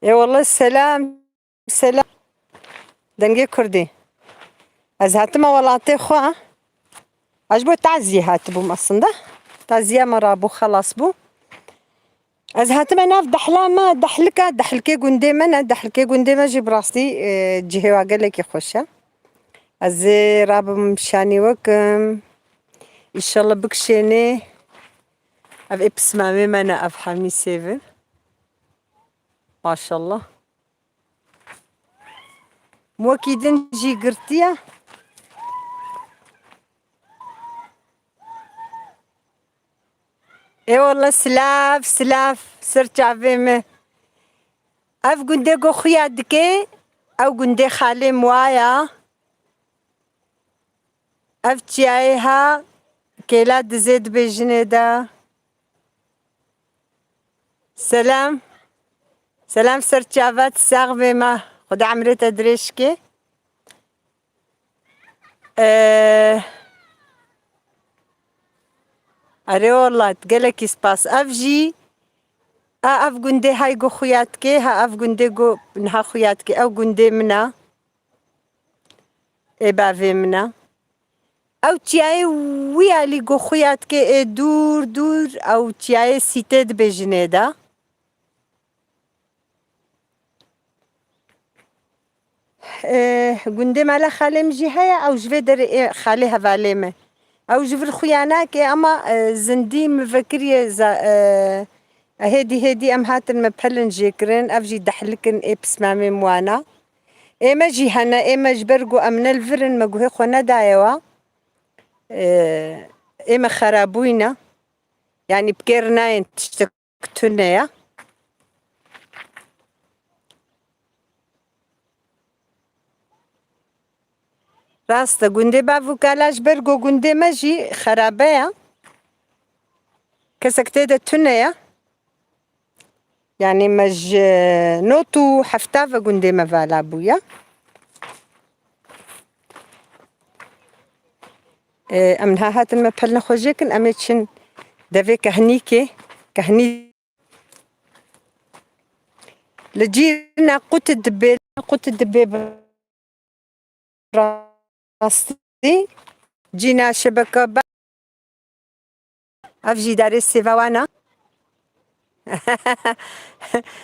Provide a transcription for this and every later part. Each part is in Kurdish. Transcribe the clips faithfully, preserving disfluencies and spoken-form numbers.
Ê wele selam, selam. Dengê Kurdî. Ez hatime welatê xwe. Ez ji bo taziyê hatibûm aslında. Taziya me rabû, xelas bû. Ez hatime nav dehla me, dehlika, dehlikê gundê me ne, dehlikê gundê me jî bi rastî, e, cihê wa gelekî xweş e. Ez ê rabim şanî wekim. Înşallah bikişênê. Ev ê pismamê me ne, ev hemî sêvin. Maşallah. Wekî din jî girtiye. Ê wele silav, silav, ser çavê me. Ev gundê go xuya dike, ew gundê xalê me waya. Ev çiyayê ha, kêla dizê dibêjinê de. Selam. Selam ser çava, tu sax bê me. Xuda emrê te dirêj ke. Ee, erê wela, gelekî spas. Ev jî, a ev gundê hay go xuya dike, ha ev gundê go niha xuya dike. Ew gundê min a. Ê bavê min a. Ew çiyayê wî alî go xuya dike, ê dûr dûr, ew çiyayê Sîtê dibêjinê de. Ê, gundê mala xalê min jî heye, ew ji vê derê ê xalê hevalê me. Ew ji vir xuya nake, ama, e, zindî min vekiriye za-, e, hêdî hêdî em hatin me pelin jê kirin, ev jî dehlik in ê pismamê min wana. Ê me jî hene, ê me ji ber ku em ne li vir in, me guhê xwe nedaye wa. Ê, ê me xerabûyne. Yanî bi kêr nayên, tiştek tune ye. Rast e, gundê bav û kala ji ber ku gundê me jî xerabe ye. Kesek tê de tune ye. Yanî me ji nod û hefta ve gundê me vala bûye. Ê, em niha hatin me pelin xwe jê kin, em ê çin devê Kehnîkê. Kehnî li cîrna qut dibê, qut dibê bi rastî. Cîna şebeke be. Ev jî darê sêva wan e.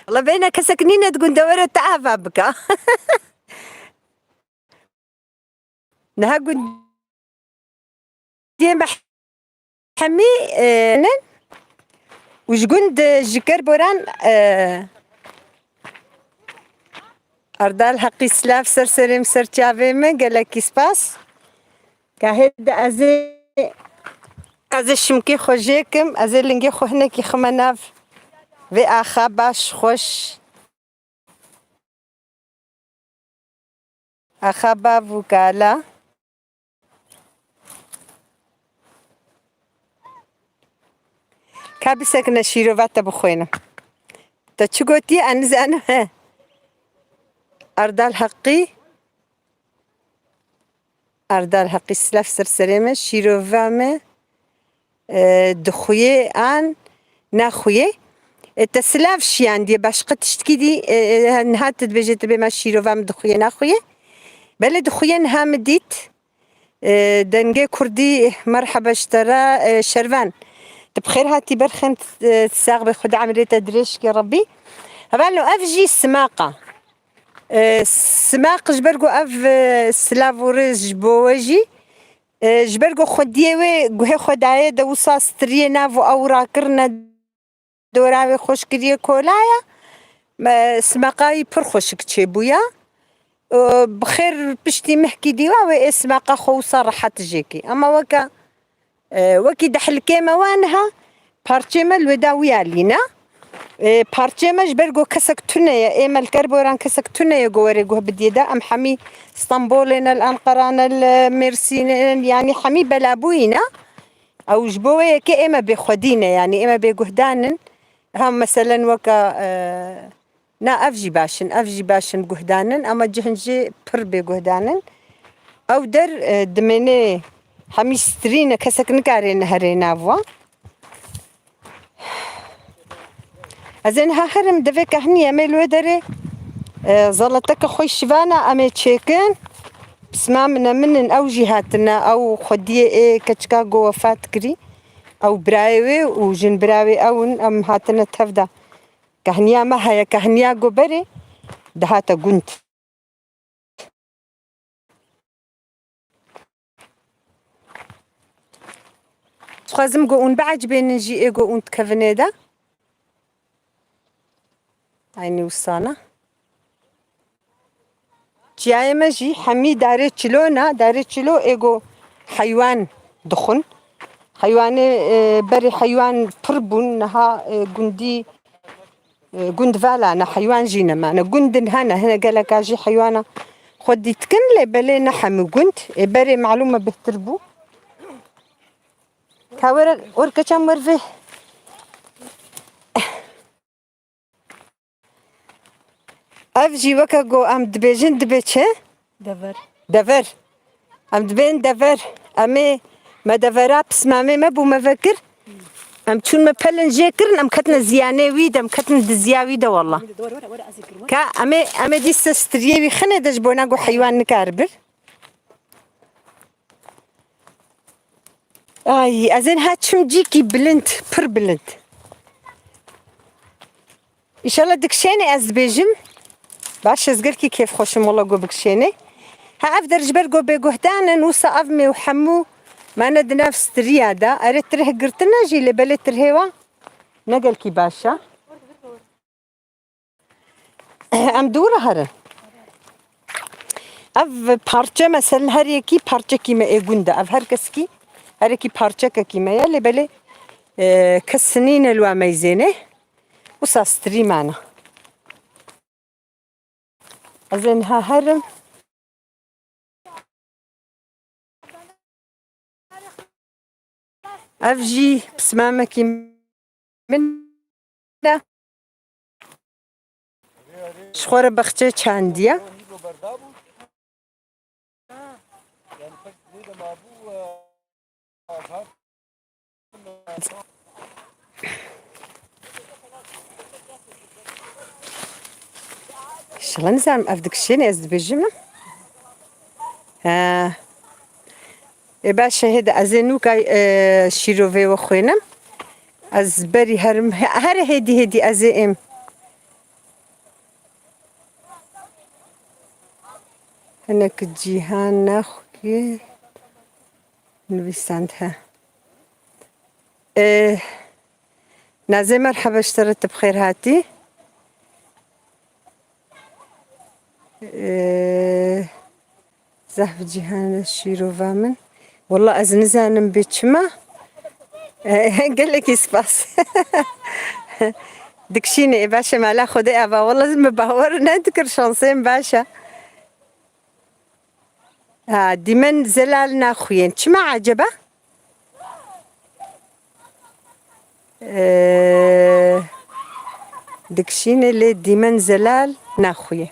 Wele bêhna kesek nîne di gundê were te ava bike. Niha gundê me hemî, e, nin û ji gund, e, ji Kerboran, e, Erdal Heqî silav ser serê min, ser çavê min, gelekî spas. Gahê de ez ê, ez ê şimkê xwe jê kim, ez ê lingê xwe hinekî xime nav vê axa baş, xweş. Axa bav û kala. Ka bisekine şîrova te bixwênim. Te çi gotiye, ez nizanim he. Erdal Heqî. Erdal Heqî silav ser serê me, şîrova me, e, dixuye an naxuye. E, te silav şiyandiye, başqa tiştkî dî, e, e, niha tu dibêje, tu bê me şîrova min dixuye naxuye. Belê dixuye, niha min dît. E, dengê Kurdî, merheba ji te re, e, Şervan. Tu bi xêr hatî berxên, e, sax be, Xuda emrê te dirêj ke Rebbî. Hevalno, ev jî simaqa. E, simaq ji ber ku ev, e, silav û rêz ji bo we jî. E, ji ber ku xwediyê wê guhê xwe daye de wisa striyê nav û ew rakirine dora wê xweş kiriye kolaya. Me, simaqa wî pir xweşik çêbûya. E, bi xêr piştî mehkî dîwa wê ê simaqa xwe wisa rehet jêkî. Ema weke E, wekî dehlikê me wa niha parçê me li wê da wiya lîne. E, parçê me ji ber ku kesek tune ye, ê me li Kerboran kesek tune ye ku were guh bidiyê de. Em hemî Stenbolê ne, li Enqera ne, li Mêrsînê ne, yanî hemî belabûyî ne. Ew ji bo wê yekê ê me bêxwedî ne, yanî ê me bêguhdan in. Ha, meselen weke, e, Na, ev jî baş in, ev jî baş in guhdanin, ama cihn jî pir bê guhdanin. Ew der, e, dimênê hemî strî ne, kesek nikare neherê nav wan. Ez ê niha herim devê kehnî, em ê li wê derê, e, zeleteke xwe şivana em ê çêkin. Pisma min e, min in, ew jî hatine, ew xwediyê ê keçika go wefat kirî. Ew birayê wê û jin birayê wê ew in, em hatine tev de. Kehniya me heye, kehniya go berê dihate gund. Dixwazim go hûn biecibênin jî ê go hûn dikevin ê de. Eynî wisana. Çiyayê me jî hemî darê çilo ne, darê çilo ê go heywan dixwin. Heywanê, e, berê heywan pir bûn, niha, e, gundî, e, gund vala ne, heywan jî nemane. Gundin hene, hene geleka jî heywana xwe dîtikin, lê belê ne hemû gund. Ê berê malûm e bêhtir bû. Ka were, were keçan wer vê. Ev jî weke ku em dibêjin dibe çi? Dever. Dever. Em dibên dever. Em ê me devera pismamê me bû me vekir. Em çûn me pelin jê kirin, em ketine ziyanê wî de, em ketin diziya wî de walla. Ka em ê, em ê dîsa striyê wî xinê de ji bona ku heywan nikaribir. Ay, ez ên ha çim cîkî bilind, pir bilind. Înşallah dikişênê ez dibêjim. Baş ez gelkî kêfxweş im wela go bikişênê. Ha ev der ji ber go bêguhdan in, wisa ev mêw hemû mane di nav stiriya de. Erê tirh girtine jî lê belê tirhê wan ne gelkî baş e. Em dû re herin. Ev parçe, mesela her yekî parçekî me ê gund e. Ev her keskî, her yekî parçekekî me ye. Lê belê, e, kes sinîne li wa meyzênê. Wisa strî mane. Ez ê niha herim. Ev jî pismamekî min e. Ji xwe re bexçe çandiye. Şila nizanim ev dikişêne ez dibêjim. He. Ê baş e, hêdî ez ê nûka, e, şîrovê we xwênim. Ez berî herim, he-, here hêdî hêdî ez ê êm. Hinek Cîhan Naxuyê nivîsand he. E, Nazê merheba ji te re, tu bi xêr hatî. Ee, Zehf Cîhan şîrova min. Wela ez nizanim bê çima. Ee, gelekî spas. Dikşînê, ê baş e, mala Xwedê ava. Wela min bawer nedikir, şansê min baş e. Ha, dîmen zelal naxuyên. Çima acaba? Ee, dikşîne lê dîmen zelal naxuye.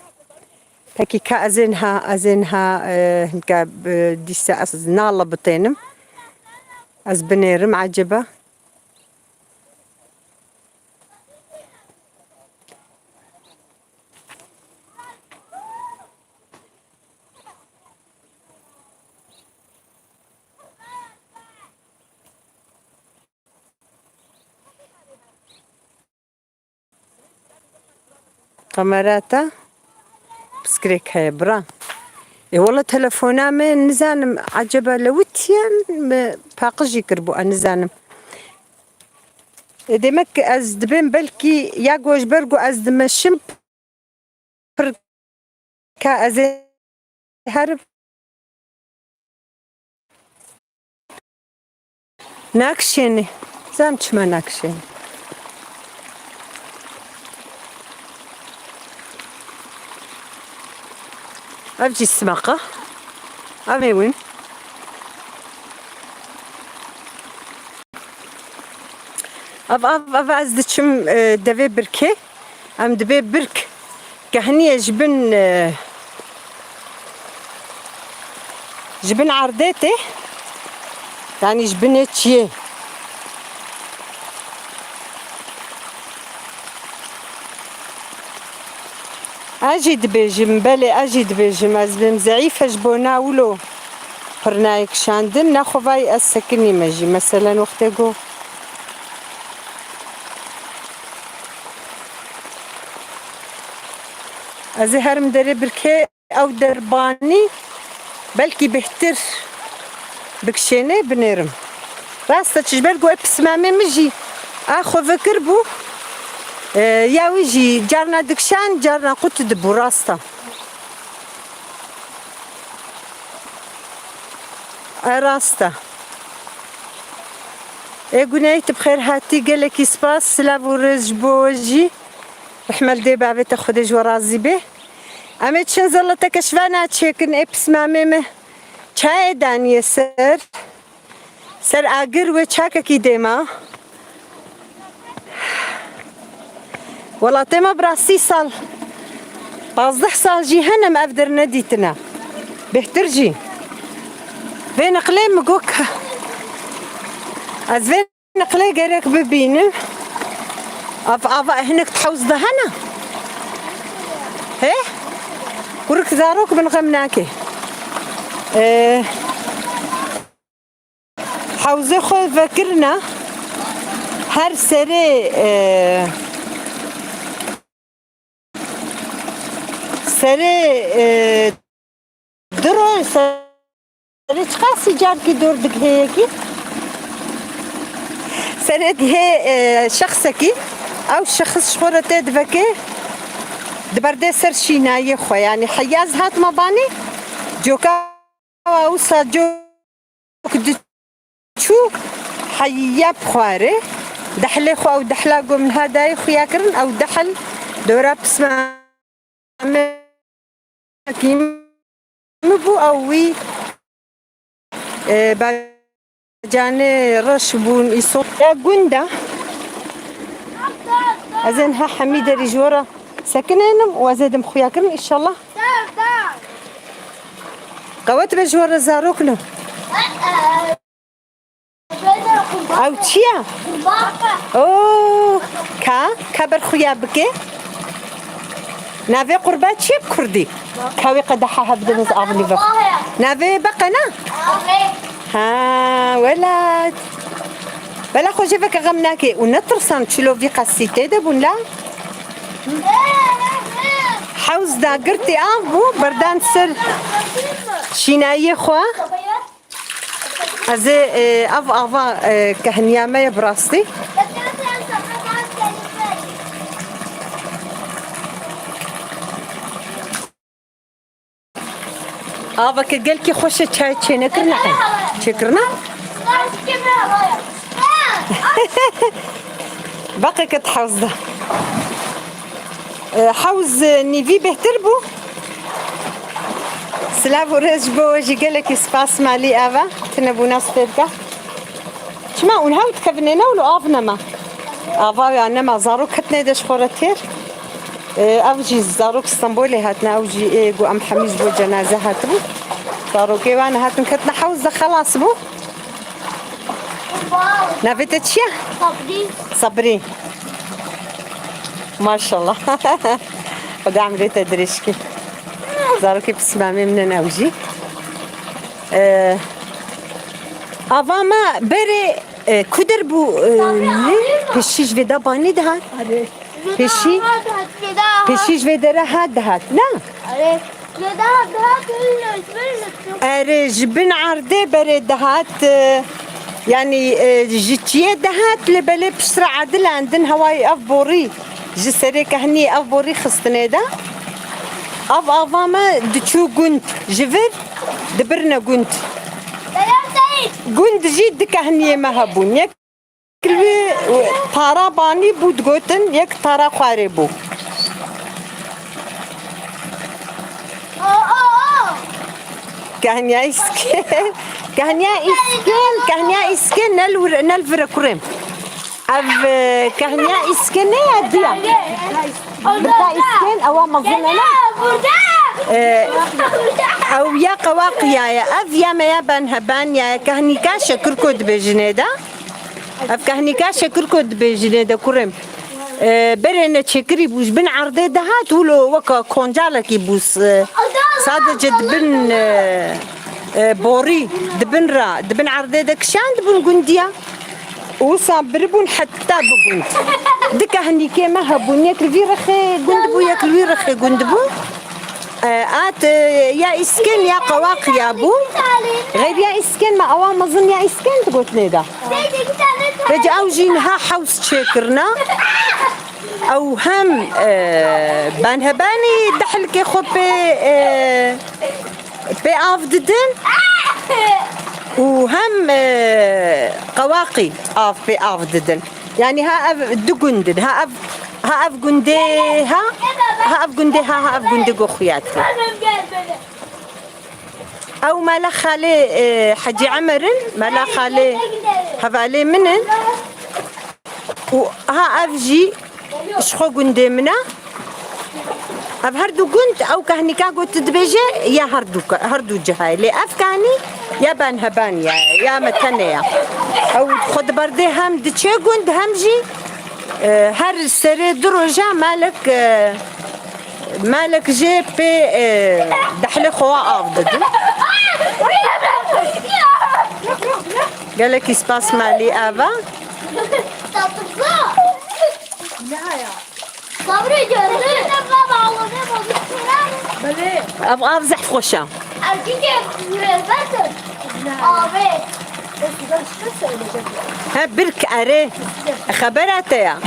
Pekî ka ez ê niha, ez ê niha, e, hinka, e, dîsa ez nala bitênim. Ez binêrim acaba. Kamera te piskirêk heye, bira. Ê wele telefona me nizanim eceba lewitiye, me paqijî kiribû, ez nizanim. Ê demek ez dibêm belkî ya ku ji ber ku ez dimeşim, pir ka ez ê herim. Nakişênê. Zam çima nakişênê. Ev jî simeqa. Ev ê win. Ev, ev, ev ez diçim, e, devê birkê. Em dibê birk kehniye ji bin, e, ji bin erdê tê. Yanî ji binê çiyê. Ez jî dibêjim, belê, ez jî dibêjim, ez bêm zeîf e ji bona wilo pirnayê kişandin, nexwevayî ez sekinîme jî. Meselen, wextê ku ez ê herim derê birkê, ew derbanî belkî bêhtir bikişênê, binêrim. Rast e, ji ber ku ev pismamê min jî a xwe vekir bû, e, ya wî jî carna dikişand, carna qut dibû, rast e. E, rast e. Ê Guney, tu bi xêr hatî, gelekî spas, silav û rêz ji bo we jî. Rehme li dê bavê te, Xwedê ji we razî bê. Em ê çend zeleteke ji vana çêkin, ê pismamê me çayê daniye ser. Ser agir wê çakekî dêma. Welatê me bi rastî sal, pazdeh sal jî hene me ev der nedîtine. Bêhtir jî. Vê niqlê min got ka, ez vê niqlê gerek bibînim. Ev ava hinek di hewz de hene. He? Kurik zarok bin xem nake. Ee, Hewzê xwe vekirine her serê, e, serê, e, du roj, serê çiqasî carkî dor digihê yekî. Serê dihê, e, şexsekî, ew şexs ji xwe re tê divekê, diberdê ser şînayê xwe. Yanî heya ez hatime banî, coka wisa cok diçû heya bi xwarê. Dehlê xwe ew dehla ku min ha dayê xuya kirin, ew dehl dora pismamekî min bû, ew wî, e, bacanê reş bûn îso. Ya gunda. Ez ê niha hemî derî ji we re sekinênim û ez ê dim xuya kirin, înşallah. Qewet be ji we re zarokno. Ew çi ye? Oo, ka, ka ber xuya bike. Navê qurba çi ye bi kurdî? Ka wê qedeha hevdin ez avlî vexwe. Navê beqe ne? Ha, welat. Bela xwe jê veke xem nake û netirsan çilo vî qasî tê de bûn la. Hewz da girtî av bû, berdan ser şînayê xwe. Ez ê, e, ev ava, e, kehniya me ye bi rastî. Aveke gelkî xweş e, çay çênekirine. Çêkirine? Beqeke di hewz de. E, hewz, e, nîvî bêhtir bû. Silav û rêz ji bo we jî, gelekî spas malî ava. Tine bûna spêvga. Çima hûn hew dikevin ê ne wilo av nema? Ava ya nema, zarok ketine de ji xwe re têr. E, ev jî zarok Stenbolê hatine, ew jî ê ku em hemî ji bo cenaze hatibû. Zarokê wan hatin ketine hewz de xelas bû. Navê te çi ye? Sabrî. Sabrî. Maşallah. Xweda emrê te dirêj ke. Zarokê pismamê min in ew jî. E, ava me berê, e, kudir bû, e, ne? Pêşî ji vê de banî dihat. Pêşî, pêşî ji vê dere hat dihat, ne? Erê, ji bin erdê berê dihat, e, yanî, e, ji çiyê dihat, lê belê piştre edilandin hewayî ev borî ji serê kehniyê ev borî xistinê de. Ev ava me diçû gund, ji vir dibirine gund. Gund jî du kehniyê me hebûn. Yek Kilvê tara banî bû digotin, yek tara xwarê bû. Kehniya îskên, kehniya îskên, kehniya îskên ne li wir-, ne li vir e kurê min. Ev, e, kehniya îskên ne ya diya. Birka îskên ewa mezin e ne? E, ew ya qewa qiya ye. Ev ya me ya ben he-, ben ya ye. Kehnîka şekirko dibêjinê de. Ev kehnîka şekirko dibêjinê de kurê min. E, berê neçêkirî bû, ji bin erdê dihat, wilo weke koncalekî bû, s-, sadece di bin, e, e, borî, di bin re, di bin erdê de kişandibûn gundiya. Û wisa biribûn heta bi gund. Du kehnîkê me hebûn, yek li vî rexê gund bû, yek li wî rexê gund bû. E, at, e, ya îsken ya qewaqiya bû. Xeyr ya îsken me, ewa mezin ya îsken digotinê de. Vêca ew jî niha hews çêkirine. Ew hem, e, benhebanî dehlkê xwe pê, e, pê av didin û hem, e, qewaqî av pê av didin. Yanî ha ev du gund in, ha ev, ha ev gundê ha, ha ev gundê ha, ha ev gundê go xuya dike. Ew mala xalê, e, Hecî Emer in, mala xalê hevalê min in. Û ha ev jî ji xwe gundê min e. Ev her du gund, ew kehnîka got dibêje, ya her du ke-, her du cihayê. Lê ev kehnî ya benheban ya, ya me tenê ya. Ew xwe di berdê hem diçe gund, hem jî, e, her serê du roja malek, e, malek jê pê, e, dehlê xwe av didin. Gelekî spas malî ava. Sabrê geldi. Belê. Ev av zehf xweş e. Erkekê berdir. Abi. He, birk erê. Xebera te ya.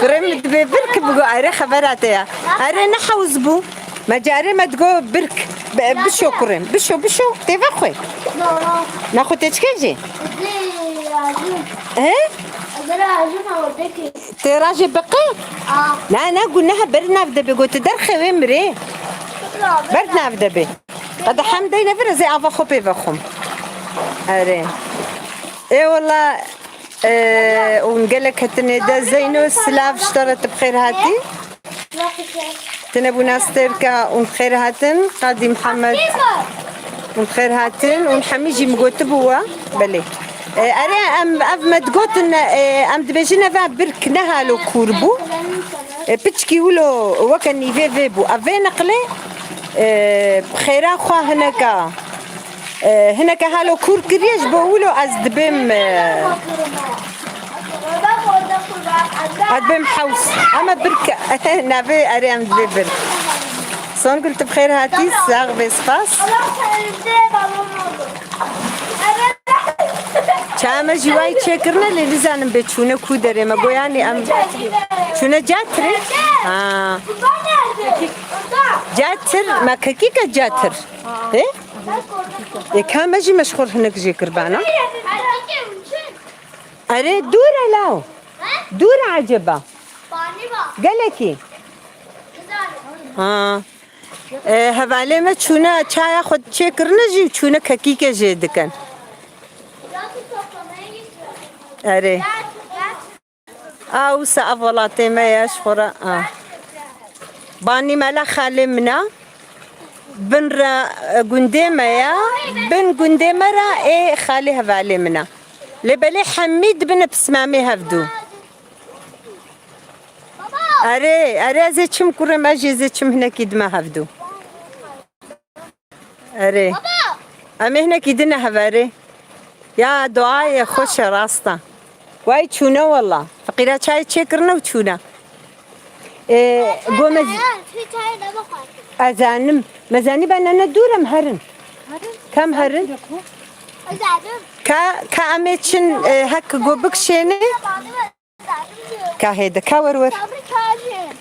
Kurê min dibê birk bigo erê xebera te ya. Erê ne hewz bû. Me carê me digo birk. Be-, bişo kurê min. Bişo, bişo. Tê vexwe. Naxwe tê çikê jî? He? Tê rajê biqe? Na, na, guneh ber nav de bê, got derxê wê mirê. Ber nav de bê. Qede hem deyne vir, ez ê ava xwe pê vexwim. Erê. Ê wela, e, hûn gelek hetinê de. Zeyno, silav ji te re, tu bi xêr hatî. Tine bûna stêrka, hûn bi xêr hatin. Qadî Mihemed, hûn bi xêr hatin. Hûn hemî jî min gotibû we. Belê. E, erê, em, ev me digotin, e, em dibêjin eva birk ne halo kûr bû. E, piçkî wilo weke nîvê vê bû. Ev vê neqlê, e, bi xêra xwe hineka, e, hineke halo kûr kiriye, ji bo wilo ez dibêm, e, ez dibêm hews. Ama birk, navê erê em dibê birk. Songül, tu bi xêr hatî, sax bê, spas. Çawa me jî wayî çêkirine, lê nizanim bê çûne ku derê me. Goyanî em çûne Catirê? Ha. Catir, me kekîke Catir. He? Ê, ka me jî me ji xwe hinek jê kir bana. Erê, dûr e law. Dûr e eceba. Gelekî. Ha. E, hevalê me çûne çaya xwe çêkirine jî û çûne kekîke jê dikin. Erê. A wisa ev welatê me ye ji xwe re. A. Banî mela xalê min e. Bin re, e, gundê me ye. Bin gundê me re ê xalê hevalê min e. Lê belê hemî dibine pismamê hevdû. Erê, erê, ez ê çim kurê me jî, ez ê çim hinekî dime hevdû. Erê. Em ê hinekî dine hev erê. Ya duayê xweş e, rast e. Way çûne wela. Feqîra çayê çêkirine û çûne. Ê, go me z-, ez zanim. Me zanî ben ne dûr em herin. Kam herin? Ka, ka em ê çin, e, hek go bikişêne. Ka hêdî, ka wer wer. Sabri çağırıyor.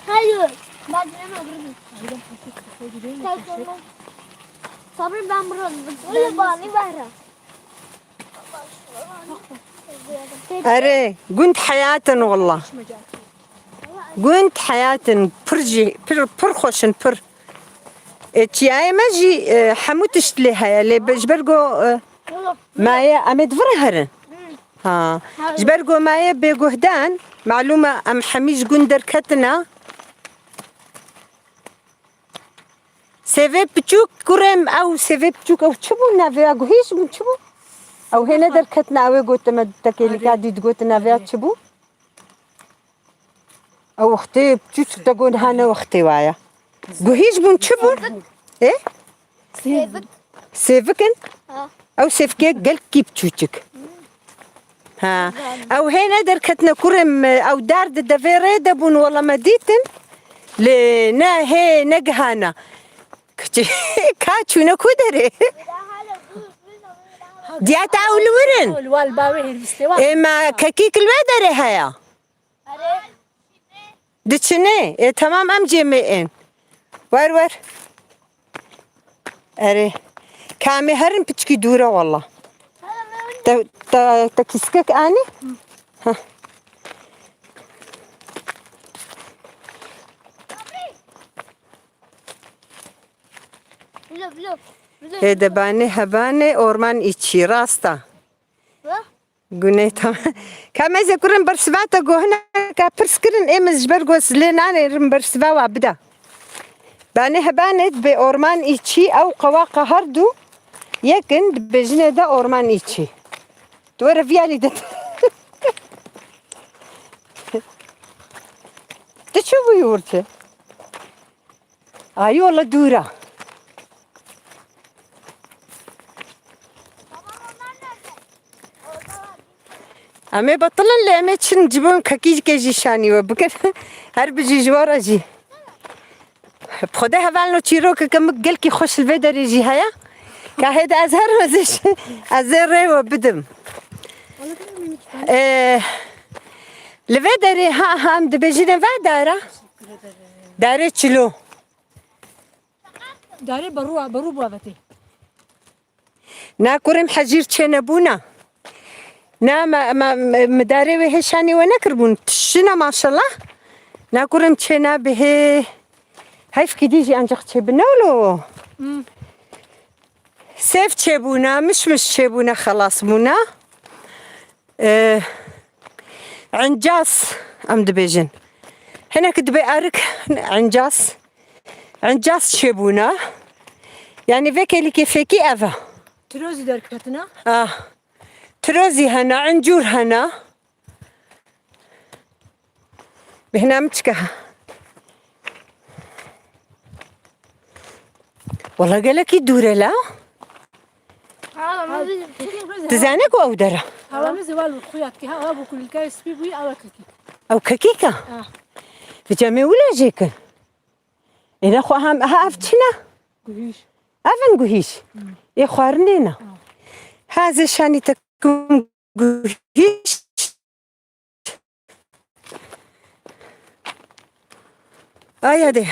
Hayır. Sabri ben burada. Öyle bani var. Erê, gund heyat in wela. Gund heyat in, pir jî, pir, pir xweş in, pir. E, çiyayê me jî, e, hemû tişt lê heye, lê be-, ji ber ku, e, maye em ê di vir herin. Ha. Ji ber ku maye bêguhdan, malûm e em hemî ji gund derketine. Sêvê piçûk, kurê min, ew sêvê piçûk, ew çi bû? Navê ya guhî ji min çi bû? Ew hêne derketine, ew ê gote me tekêlîka dî digote navê ya çi bû? Ew wextê çûçik te got, ha ne wextê wa ye. Guhîj bûn, çi bûn? Ê? Sêvik. Sêvik in? Ha. Ew sêvikê gelkî biçûçik. Ha. Ew hê ne derketine kurê min, ew dar di devê rê de bûn, wela me dîtin. Lê ne hê negihana. Kiçik ka çûne ku derê? Diyata ew li wir in. Wal bavê hêrvistê wa. Ê me kekîk li wê derê heye. Diçinê? Ê, temam, em cê me ên. Wer wer. Erê. Ka em ê herin piçkî dûr e wela. Te, te, te kîskek anî? Heh. Hê de banê hebanê orman îçî, rast e. Gunê tam. Ka me zê kurin bersiva te gohine ka pirs kirin, ê min ji ber ku ez lê nanêrim bersiva wa bida. Banê hebanê dibê orman îçî, ew qewaqa her du yek in, dibêjinê de orman îçî. Tu were viyalî de. Tu çi bûyî wir çi? Ay, wala dûr e. Em ê betilin lê em ê çin ji bo kekîkê jî şanî we bikin. Her bijî ji we re jî. Bi Xwedê hevalno çîrokeke min gelkî xweş li vê derê jî heye. Ka hê de ez herim ez ê ş-, ez ê rê we bidim. Ee, li vê derê ha, ha em dibêjine va dara. Darê çilo. Darê berû, berû bû evetê. Na kurê min hejîr çênebûna. Na me, me, me, me darê wê hêşanî we nekiribûn. Tişina maşallah. Na kurê min çênabihê. Heyf kî dî jî ancak çêbine lo. Hmm. Sêv çêbûna, mişmiş çêbûna, xelas bûna. Ee, encas em dibêjin. Hinek dibe erik encas. Encas çêbûna. Yani vê kêlîkê fêkî ev e. Tirozî derketina? Ah. Tirozî hene, encûr hene. Bêhna min çika. Wala gelekî dûr e la. Hala min vî- Dizane ku ew dera. Hala min zî wal xuya ki ha, ha bu kulîlkayê spî bûyî, ew kekî. Ew kekîka? Ha. Bi cemê wila jê kir. Êne xwe hem, ha ev çi ne? Guhîş. Ev in guhîş. Ê xwarinê ne. Ha, ez ê şanî te kim guhîş. Aya de.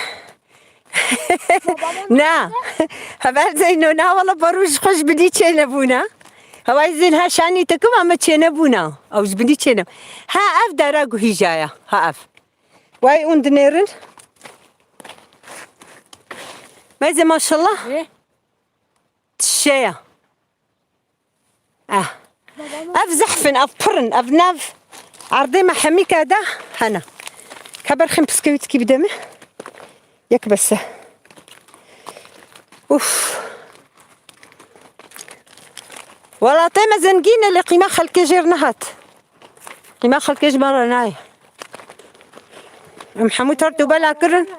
Na. Heval Zeyno, na wala barû ji xwe ji binî çênebûna. Hewayî zên ha şanî te kim ama çênebûna. Ew ji binî çêne. Ha ev dara guhîja ya. Ha ev. Way hûn dinêrin. Meyze maşallah. Ê? Tişe ya. Ah. Ev zehf in, ev pir in, ev nav erdê me hemîka de hene. Ka berxên piskewîtikî bide min. Yek bes e. Uf. Welatê me zengîn e, lê qîma xelkê jêr nehat. Qîma xelkê ji me re nayê. Em hemû tert û bela kirin.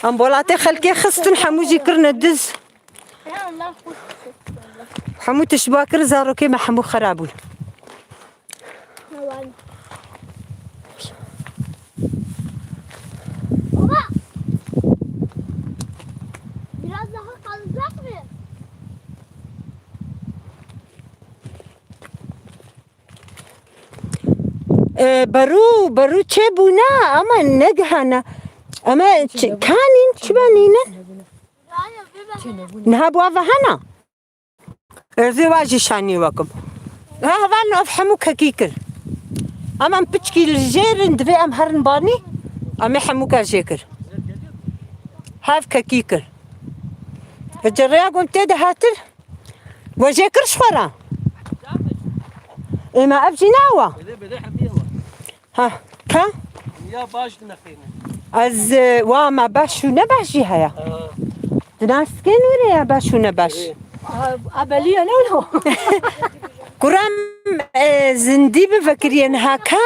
Em welatê xelkê xistin, hemû jî kirine diz. Hemû tişt ba kir, zarokê me hemû xera bûn. Baba, biraz daha kalacak mı? E, berû, berû çêbûna, ama negihana. Ama çi-, kanîn, çi benîne? Niha bu ava hana? Ez ê wa jî şanî wekim. Ha, hevalno ev hemû kekî kir. Ama em piçkî li jêr in, divê em herin banî, em ê hemûka jê kir. Hev kekî kir. Hece rêya gom tê de hatir. We jê kir ji xwe re? Ê me ev jî nawa? Bide, bide, hemiye wa. Ha, ka? Ya baş dinexîne. Ez, e, wa me baş û ne baş jî heye. Ha. Dinaskên were ya baş û ne baş. Ê. A, a beliye ne lo? Kuram, e, zindî bi vekiriye niha ka?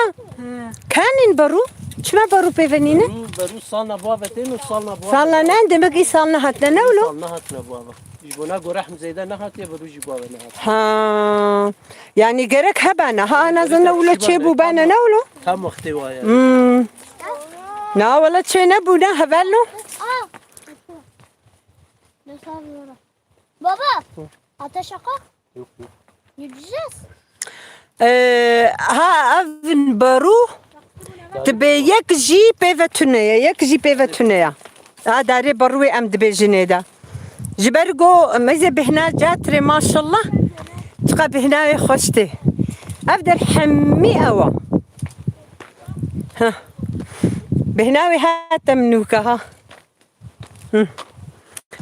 Kanîn berû? Çima berû pê ve nîne? Berû, berû salna bava tên û salna bava. Salna ne, demek î salna hatine ne wilo? Salna hatine bava. Ji bona gorehim zêde nehatiye, berû jî bava nehatiye. Ha. Yani gerek hebana. Ha, ana zana wilo çê bû bana ne wilo? Tam wextê waye. Hmm. Na wala çê ne bû ne hevel no? Baba, ateş yakar. Gideceğiz. Ee, ha, ev berû dibe yek jî pê ve tune ye, yek jî pê ve tune ye. Ha, darê berûê em dibêjinê de. Ji ber ku meyze bihna catirê maşallah, çiqa bihnawê xweş tê. Ev der hemî ew e. Heh. Bihnawê hate min nûke ha. Hı.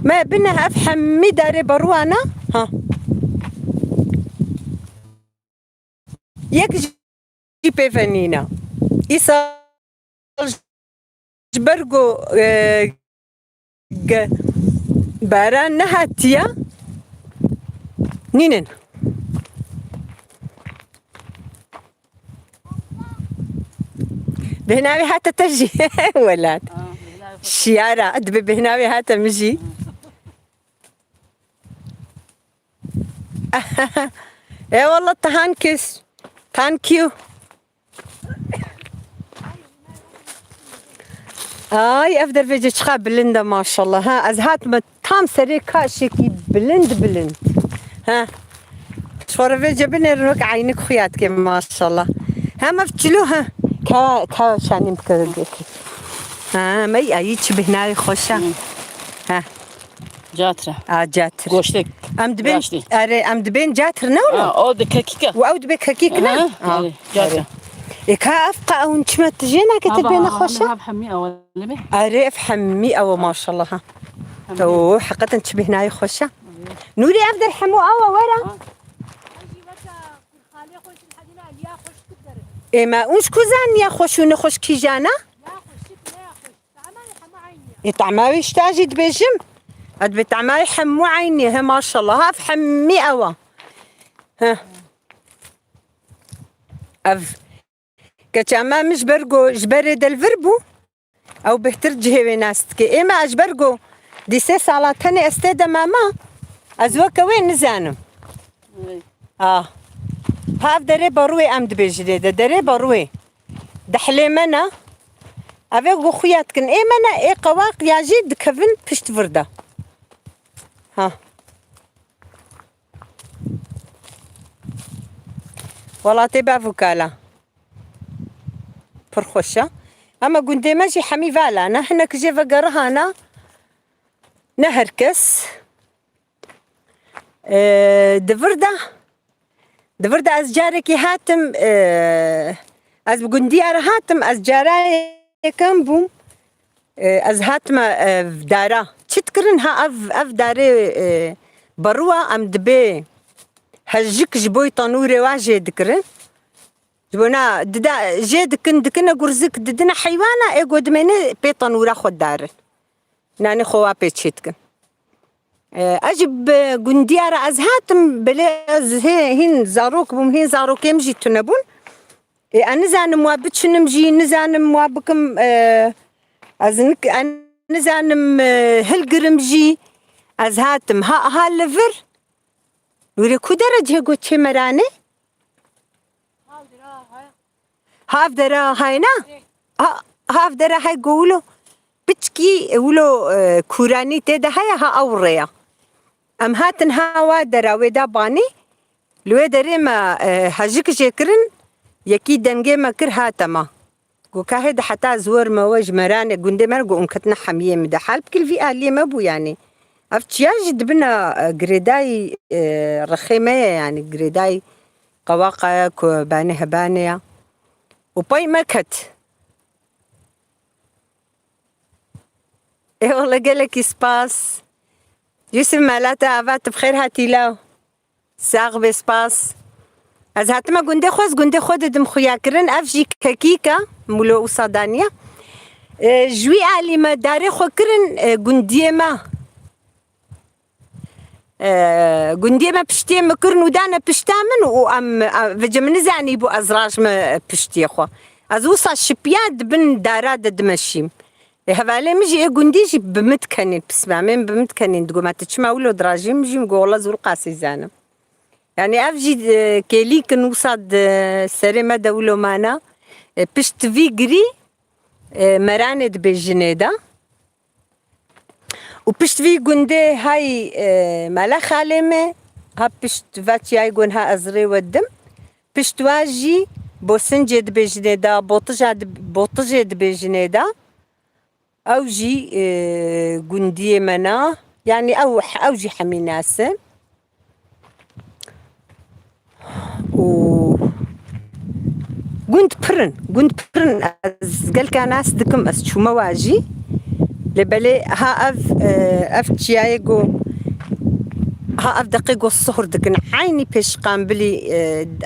Me bine ev hemî darê berûana. Ha. Yek jî pê ve nîne. Îsal ji ber ku, e, ge-, baran nehatiye, nînin. Bêhnavê hate te jî welat. Ah, bêhnavê xwe. Şiyara, dibê bêhnavê hate min jî. E wallah, tahan kes. Thank you. Ay, ev dervêce çiqa bilind e maşallah. Ha, ez hatime tam serê kaşekî bilind bilind. Ha. Ji xwe re vêce binêrin wek eynik xuya dike maşallah. Hem ev çilo ha. Ka, ka şanî bike. Ha, mey ayî çi bihnayê xweş e. Hı. Ha. Catir e. A, catir. Goştek. Em dibên, Raştî. Erê, em dibên catir ne wilo? Ha, o di kekîk e. Û ew dibe kekîk ne? Ha, erê, catir e. Erê. E, ka ev qa ew çima tijê nake te pê nexweş e? Ev hemî ew e, lê. Erê, ev hemî ew e, maşallah ha. Hemî. To, heqeten çi bihnayê xweş e. Nûrî, ev der hemû ew e, were. Ha. Ê me û ji ku zaniya xweş û nexweş kîjan e? Ê, tema wî ji te jî dibêjim. Ez dibê tema wî hemû eynî, he, maşallah, ev hemî ew e. He. Ev keça me min ji ber ku ji berê de li vir bû, ew bêhtir cihê wê nas dike. Ê me ez ji ber ku dî sê sala tenê ez tê de mama, ez weke wê nizanim. Ey. Ah. Ha, ev derê barûyê em dibêjin ê de, derê barûyê. Dehlê me ne. Ev ê ku xuya dikin. Ê me ne, ê qewaq ya jî dikevin pişt vir de. Ha. Welatê bev û kala. Pir xweş e. Ama gundê me jî hemî vala ne. Hinek jê vegerihana. Ne her kes. Ee, di vir de, di vir de ez carekî hatim, ee, ez bi gundiya re hatim, ez cara yekem bûm, ee, ez hatime, ee, dara. Çi dikirin ha ev, ev darê, ee, berûa em dibê hejik ji bo tenûrê wa jê dikirin. Ji bo na dida, jê dikin, dikine gurzik, didine heywana, ê godimêne pê tenûra xwe darin. Nanê xwe wa pê çê dikin. E, ez ji bi gundiya re ez hatim, belê ez hê, hîn zarok bûm, hîn zarokêm jî tune bûn. E, ez nizanim wa biçinim jî, nizanim wa bikim, e, ez nik-, ez nizanim, e, hilgirim jî. Ez hatim. Ha, ha li vir. Wîrê ku derecê got çê meranê? Hav dera hayna? Ha, hav dera hay go wilo. Piçkî wilo, e, kûranî tê de heye ha ew rêya. Em hatin ha wa dera wê da banî. Li wê derê me, e, hejik jê kirin. Yekî dengê me kir hate me. Got, "Ka hê de heta ez werime we ji meranê gundê me re," got, "hûn ketine hemiyê min de." Halbikî li vî aliyê me bû yanî. Ev çiya jî dibina, e, girêdayî, e, rexê me ye yanî, girêdayî qewaqa ye ku banê hebanê ye. Û pey me ket. Ê wele gelekî spas. Yusuf, mela te ava, tu bi xêr hatî law. Sax be, spas. Ez hatime gundê xwe, ez gundê xwe didim xuya kirin. Ev jî kekîk e, mûlo û sadaniye. E, ji wî alî me darê xwe kirin, e, gundiyê me. E, gundiyê me piştiyê min kirin û dane pişta min û em, e, vêce min nizanîbû ez rajime piştiyê xwe. Ez wisa şipiya di bin dara de dimeşîm. Ê hevalê min jî, ê gundî jî bi min dikenên pismamên, bi min dikenên, digo, "Ma tu çima wilo dirajî?" Min jî min got, "Wela zû qasî zanim." Yani ev jî, e, kêlîk in wisa di serê me de wilo mana. E, pişt vî girî, e, meranê dibêjinê de. Û pişt vî gundê hay, e, mala xalê me, ha pişt va çiyayê gon ha ez rê we dim. Pişt wa jî Bosincê dibêjinê de, Botija di-, Botijê dibêjinê de. Ew jî, e, gundiyê me na. Yani ew, ew jî hemî nas in. Û gund pir in, gund pir in. Ez gelka nas dikim, ez çûme wa jî. Lê belê ha ev, e, ev çiyayê go, ha ev deqê go suhr dikin. Eynî pêş Qambilî, e,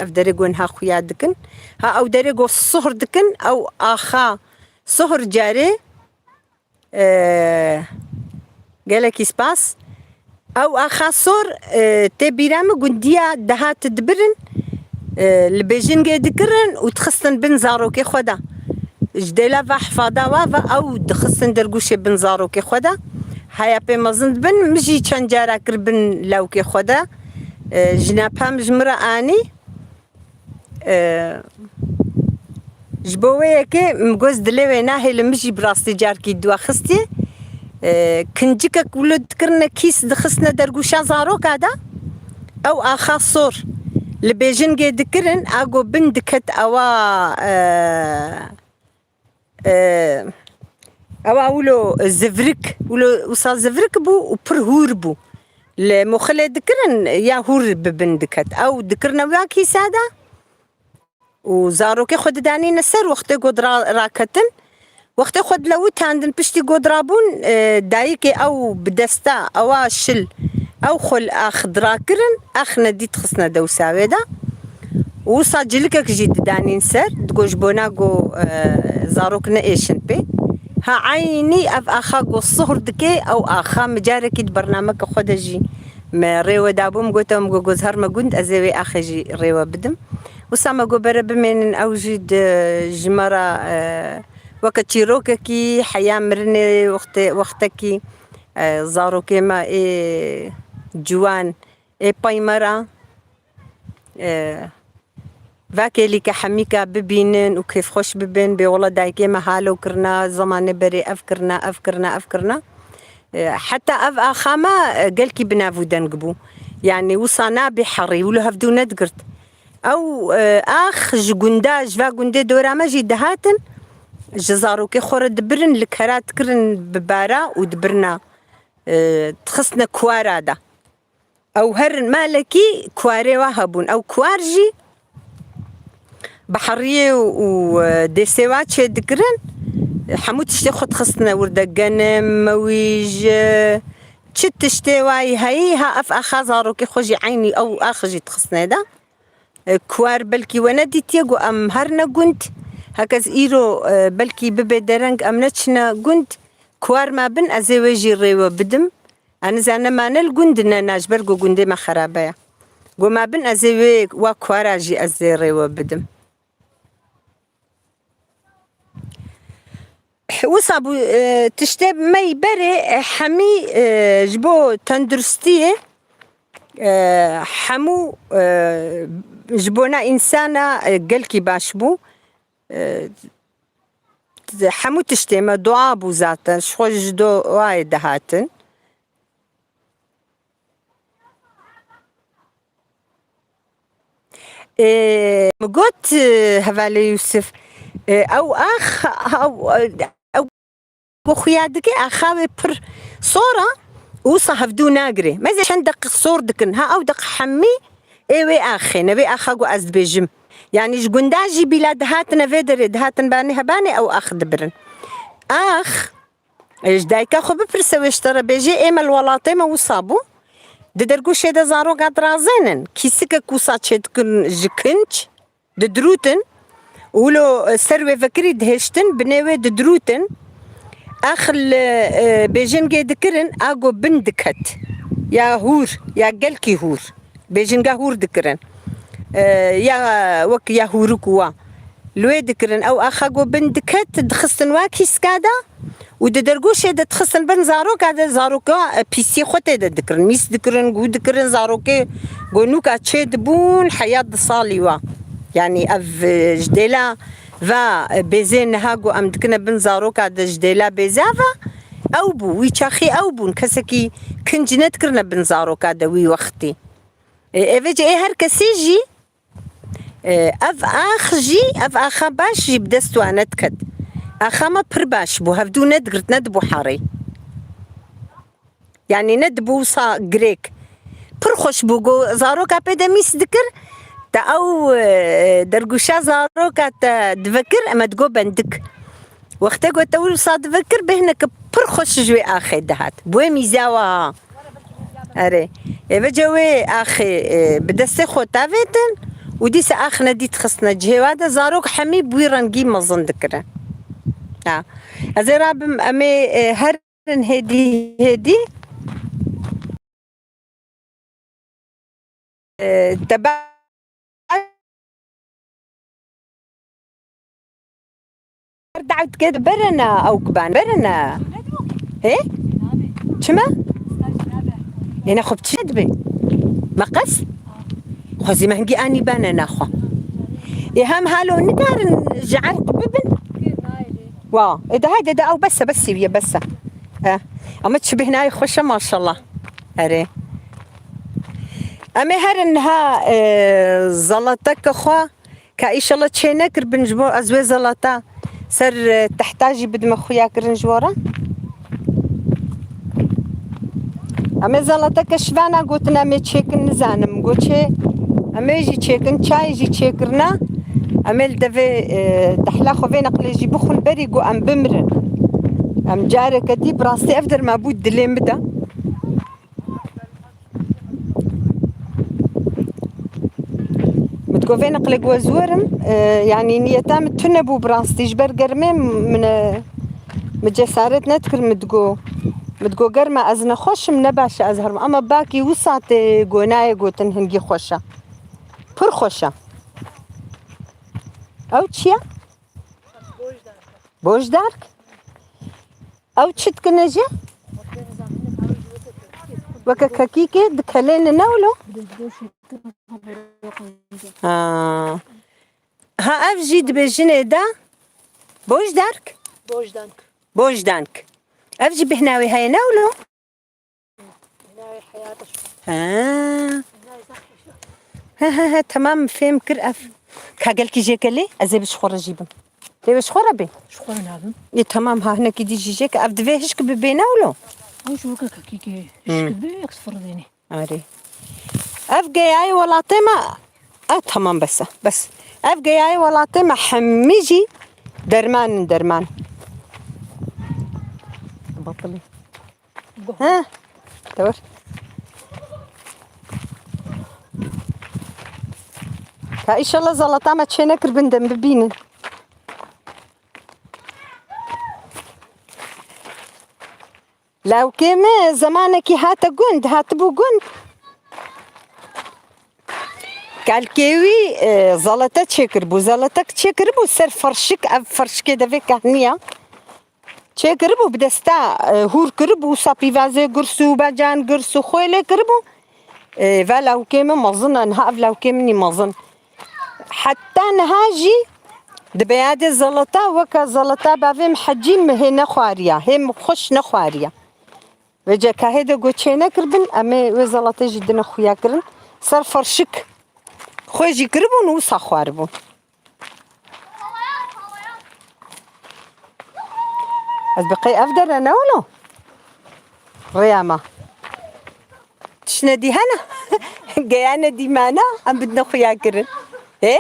ev derê go niha xuya dikin. Ha ew derê go suhr dikin, ew axa suhr carê, e, gelekî spas. Ew axa sor, e, tê bîra min gundiya dihat dibirin, e, li bêjingê dikirin û dixistin bin zarokê xwe de. Ji dêla va hifada wa ve ew dixistin dergûşê bin zarokê xwe de. Heya pê mezin dibin, min jî çend cara kir bin lawkê xwe de. E, jina pam ji min re anî. E, ji bo wê yekê min got dilê wê nahêle, min jî bi rastî carkî dua xistiye. E, kincikek wilo dikirine kîs, dixistine dergûşa zaroka de. Ew axa sor li bêjingê dikirin, a go bin diket ewa, e, E, ewa wilo zivrik, wilo wisa zivrik bû û pir hûr bû. Li muxilê dikirin ya hûr bi bin diket. Ew dikirine wî ya kîsa de û zarokê xwe didanîne ser wextê go dira-, raketin. Wextê xwe dilewitandin piştî go dirabûn, e, dayikê ew bi desta ewa şil, ew xwe li ax dirakirin, ax nedî dixistine dewsa wê de. Û wisa cilikek jî didanîn ser, digo ji bona go, e, zarok neêşin pê. Ha eynî ev axa go suhr dike, ew axa min carekî di bernameke xwe de jî me rê we dabû, min gote, min go, "Goz herme gund, ez ê wê axê jî rê we bidim." Wisa me go bere bimênin, ew jî di ji me re, e, weke çîrokekî heya mirinê wextê, wextekî, e, zarokê me ê ciwan ê pey me re, e, va kêlîke hemîka bibînin û kêfxweş bibin, bê wela dayikê me halo kirina, zemanê berê ev kirina, ev kirina, ev kirina. E, heta ev axa me, e, gelkî bi nav û deng bû. Yani wisa nabê herî, wilo hevdû nedigirt. Ew, e, ax ji gunda, ji va gundê dora me jî dihatin, ji zarokê xwe re dibirin, li kera dikirin bi bara û dibirina, e, dixistine kuara de. Ew herin malekî kuarê wa hebûn. Ew kuar jî bi heriyê û, e, dêsê wa çêdikirin, hemû tiştê xwe dixistine wir de, genim, mewîj, e, çi tiştê wayî heyî, ha ev axa zarokê xwe jî eynî ew ax jî dixistine de. E, kuar belkî we nedîtiye, got, "Em herine gund, heke ez îro, e, belkî bibe dereng, em neçine gund, kuar me bin, ez ê wê jî rê we bidim." Eniza nemane li gund ne, na ji ber ku gundê me xerabe ye. Got, "Ma bin, ez ê wê wa kuara jî ez ê rê we bidim." Wisa bû, e, tiştê me yî berê, e, hemî, e, ji bo tenduristiyê, e, hemû, e, ji bona însana, e, gelkî baş bû. E, hemû tiştê me dua bû zaten. Ji xwe ji duayê dihatin. E, min got, e, hevalê Yûsif, e, ew ax, ew, ew ku xuya dike, axa wê pir sor e, wisa hevdû nagirê. Meze çend deq sor dikin, ha ew deq hemî ê wê axê ne, wê axa ku ez dibêjim. Yani ji gunda jî bîla dihatine vê derê, dihatin banê hebanê ew ax dibirin. Ax, e, ji dayika xwe bipirse, wê ji te re bêjê, ê me li welatê me wisa bû. Di dergûşê de zaroka dirazênin, kîsikek wisa çêdikin ji kinç, didirûtin. Wilo, e, ser wê vekirî dihêştin, binê wê didirûtin. Ax li, e, bêjingê dikirin, a go bin diket. Ya hûr, ya gelkî hûr. Bêjinga hûr dikirin. E, ya wek ya hûrik wa. Li wê dikirin, ew axa ku bin diket, dixistin wa kîska de û di dergoşê de dixistin bin zaroka de, zaroka, e, pîsiyê xwe tê de dikirin. Mîs dikirin, gû dikirin, zarokê gonûka çê dibûn, heya du salî wa. Yanî ev, e, ji dêla ve, e, bêzê niha ku em dikine bin zaroka de ji dêla bêza ve, ew bû, wî çaxî ew bûn. Kesekî kinc nedikirine bin zaroka de wî wextî. E, ê vêce ê her kesî jî, e, ev ax jî, ev axa baş jî bi dest wan nediket. Axa me pir baş bû, hevdû nedigirtine dibû harê. Yanî nedibû wisa girêk. Pir xweş bû, go zaroka pê de mîs dikir, te ew, e, dergûşa zaroka te divekir, em ê digo bendik. Wextê ku te wisa divekir, bêhneke pir xweş ji wê axê dihat. Bi wê mîza wa ha. Erê. Ê vêce wê axê, e, bi destê xwe tavêtin û dîsa ax nedît xistine cihê wa de, zarok hemî bi wî rengî mezin dikire. Ha. Ez ê rabim, em ê, e, herin hêdî hêdî. E, te ba-, dawet ke berene ew kiban, berene. He? Çima? Ê ne xwe bi çi dibe? Meqes? Xwezî me hingî anî bane naxwe. Ê hem halo nikarin ji erq bibin? Wa, ê de hayde de ew bes e, bes e, bes e. E, ama çi bêhnayê xweş e maşallah. Erê. Em ê herin niha, e, zelateke xwe, ka îşallah çê nekiribin ji bo ez wê zelata ser, e, tehta jî bidime xuya kirin ji we re. Em ê zelateke şivana gotin em ê çêkin nizanim. Got çê, em ê jî çêkin, çayê jî çêkirina. Em ê li devê, e, dehla xwe vê neqlê jî bixwin berî ku em bimirin. Em careke dî bi rastî ev derma bû dilê min de. Min digo vê neqlê ku ez werim, e, yanî niyeta min tune bû bi rastî ji ber germê min, e, min cesaret nedikir, min digo, min digo germa ez nexweş im, ne baş e ez herim. Ama bakî wisa tê gonayê gotin hingî xweş e. Pir xweş e. Ew çi ye? Bojdark. Ew çi dikine jî? Weke kekîkê dikelêne ne wilo? Ha. Ha, ev jî dibêjinê de bojdark? Bojdank. Bojdank. Ev jî bêhna wê heye ne wilo? Navê heyata şu. Ha. He, he, he, temam, fêm kir ev. Ka gelkî jêke lê, ez ê bi ji xwe re jî bim. Tê bi ji xwe re bê? Ji xwe re nabim. Ê, temam, ha, hinekî dî jî jêke. Ev divê hişk bibê ne wilo? Ew ji weke kekîkê hişk Hmm. bibê, yek sifir dênê. Arê. Ev geyayê welatê me, ev temam bes e, bes. Ev geyayê welatê me hemî jî derman in, derman. Batilî. He? Tewr. Ka îşallah zelata me çê nekir bin dem bibînin. Lawkê me zemanekî hate gund, hatibû gund. Kalkê wî, e, zelete çêkiribû. Zeletek çêkiribû ser ferşik, ev ferşikê devê kahniya. Çêkiribû bi desta, e, hûr kiribû, wisa pîvazê girs û bacan girs û xwê lê kiribû. E, va lawkê min mezin e, niha ev lawkê min î mezin. Heta niha jî dibe yadê zelata, weke zelata bavê min hecî min hê nexwariya, hê min xweş nexwariya. Vêce ka hê de got çê nekiribin, em ê wê zelatê jî dine xuya kirin. Ser ferşik xwê jî kiribûn û wisa xwaribûn. Ez bi qey ev dere ne wilo? Rêya me. Tiştine dî hene? Geyane dî mane, em bidine xuya kirin. Ê?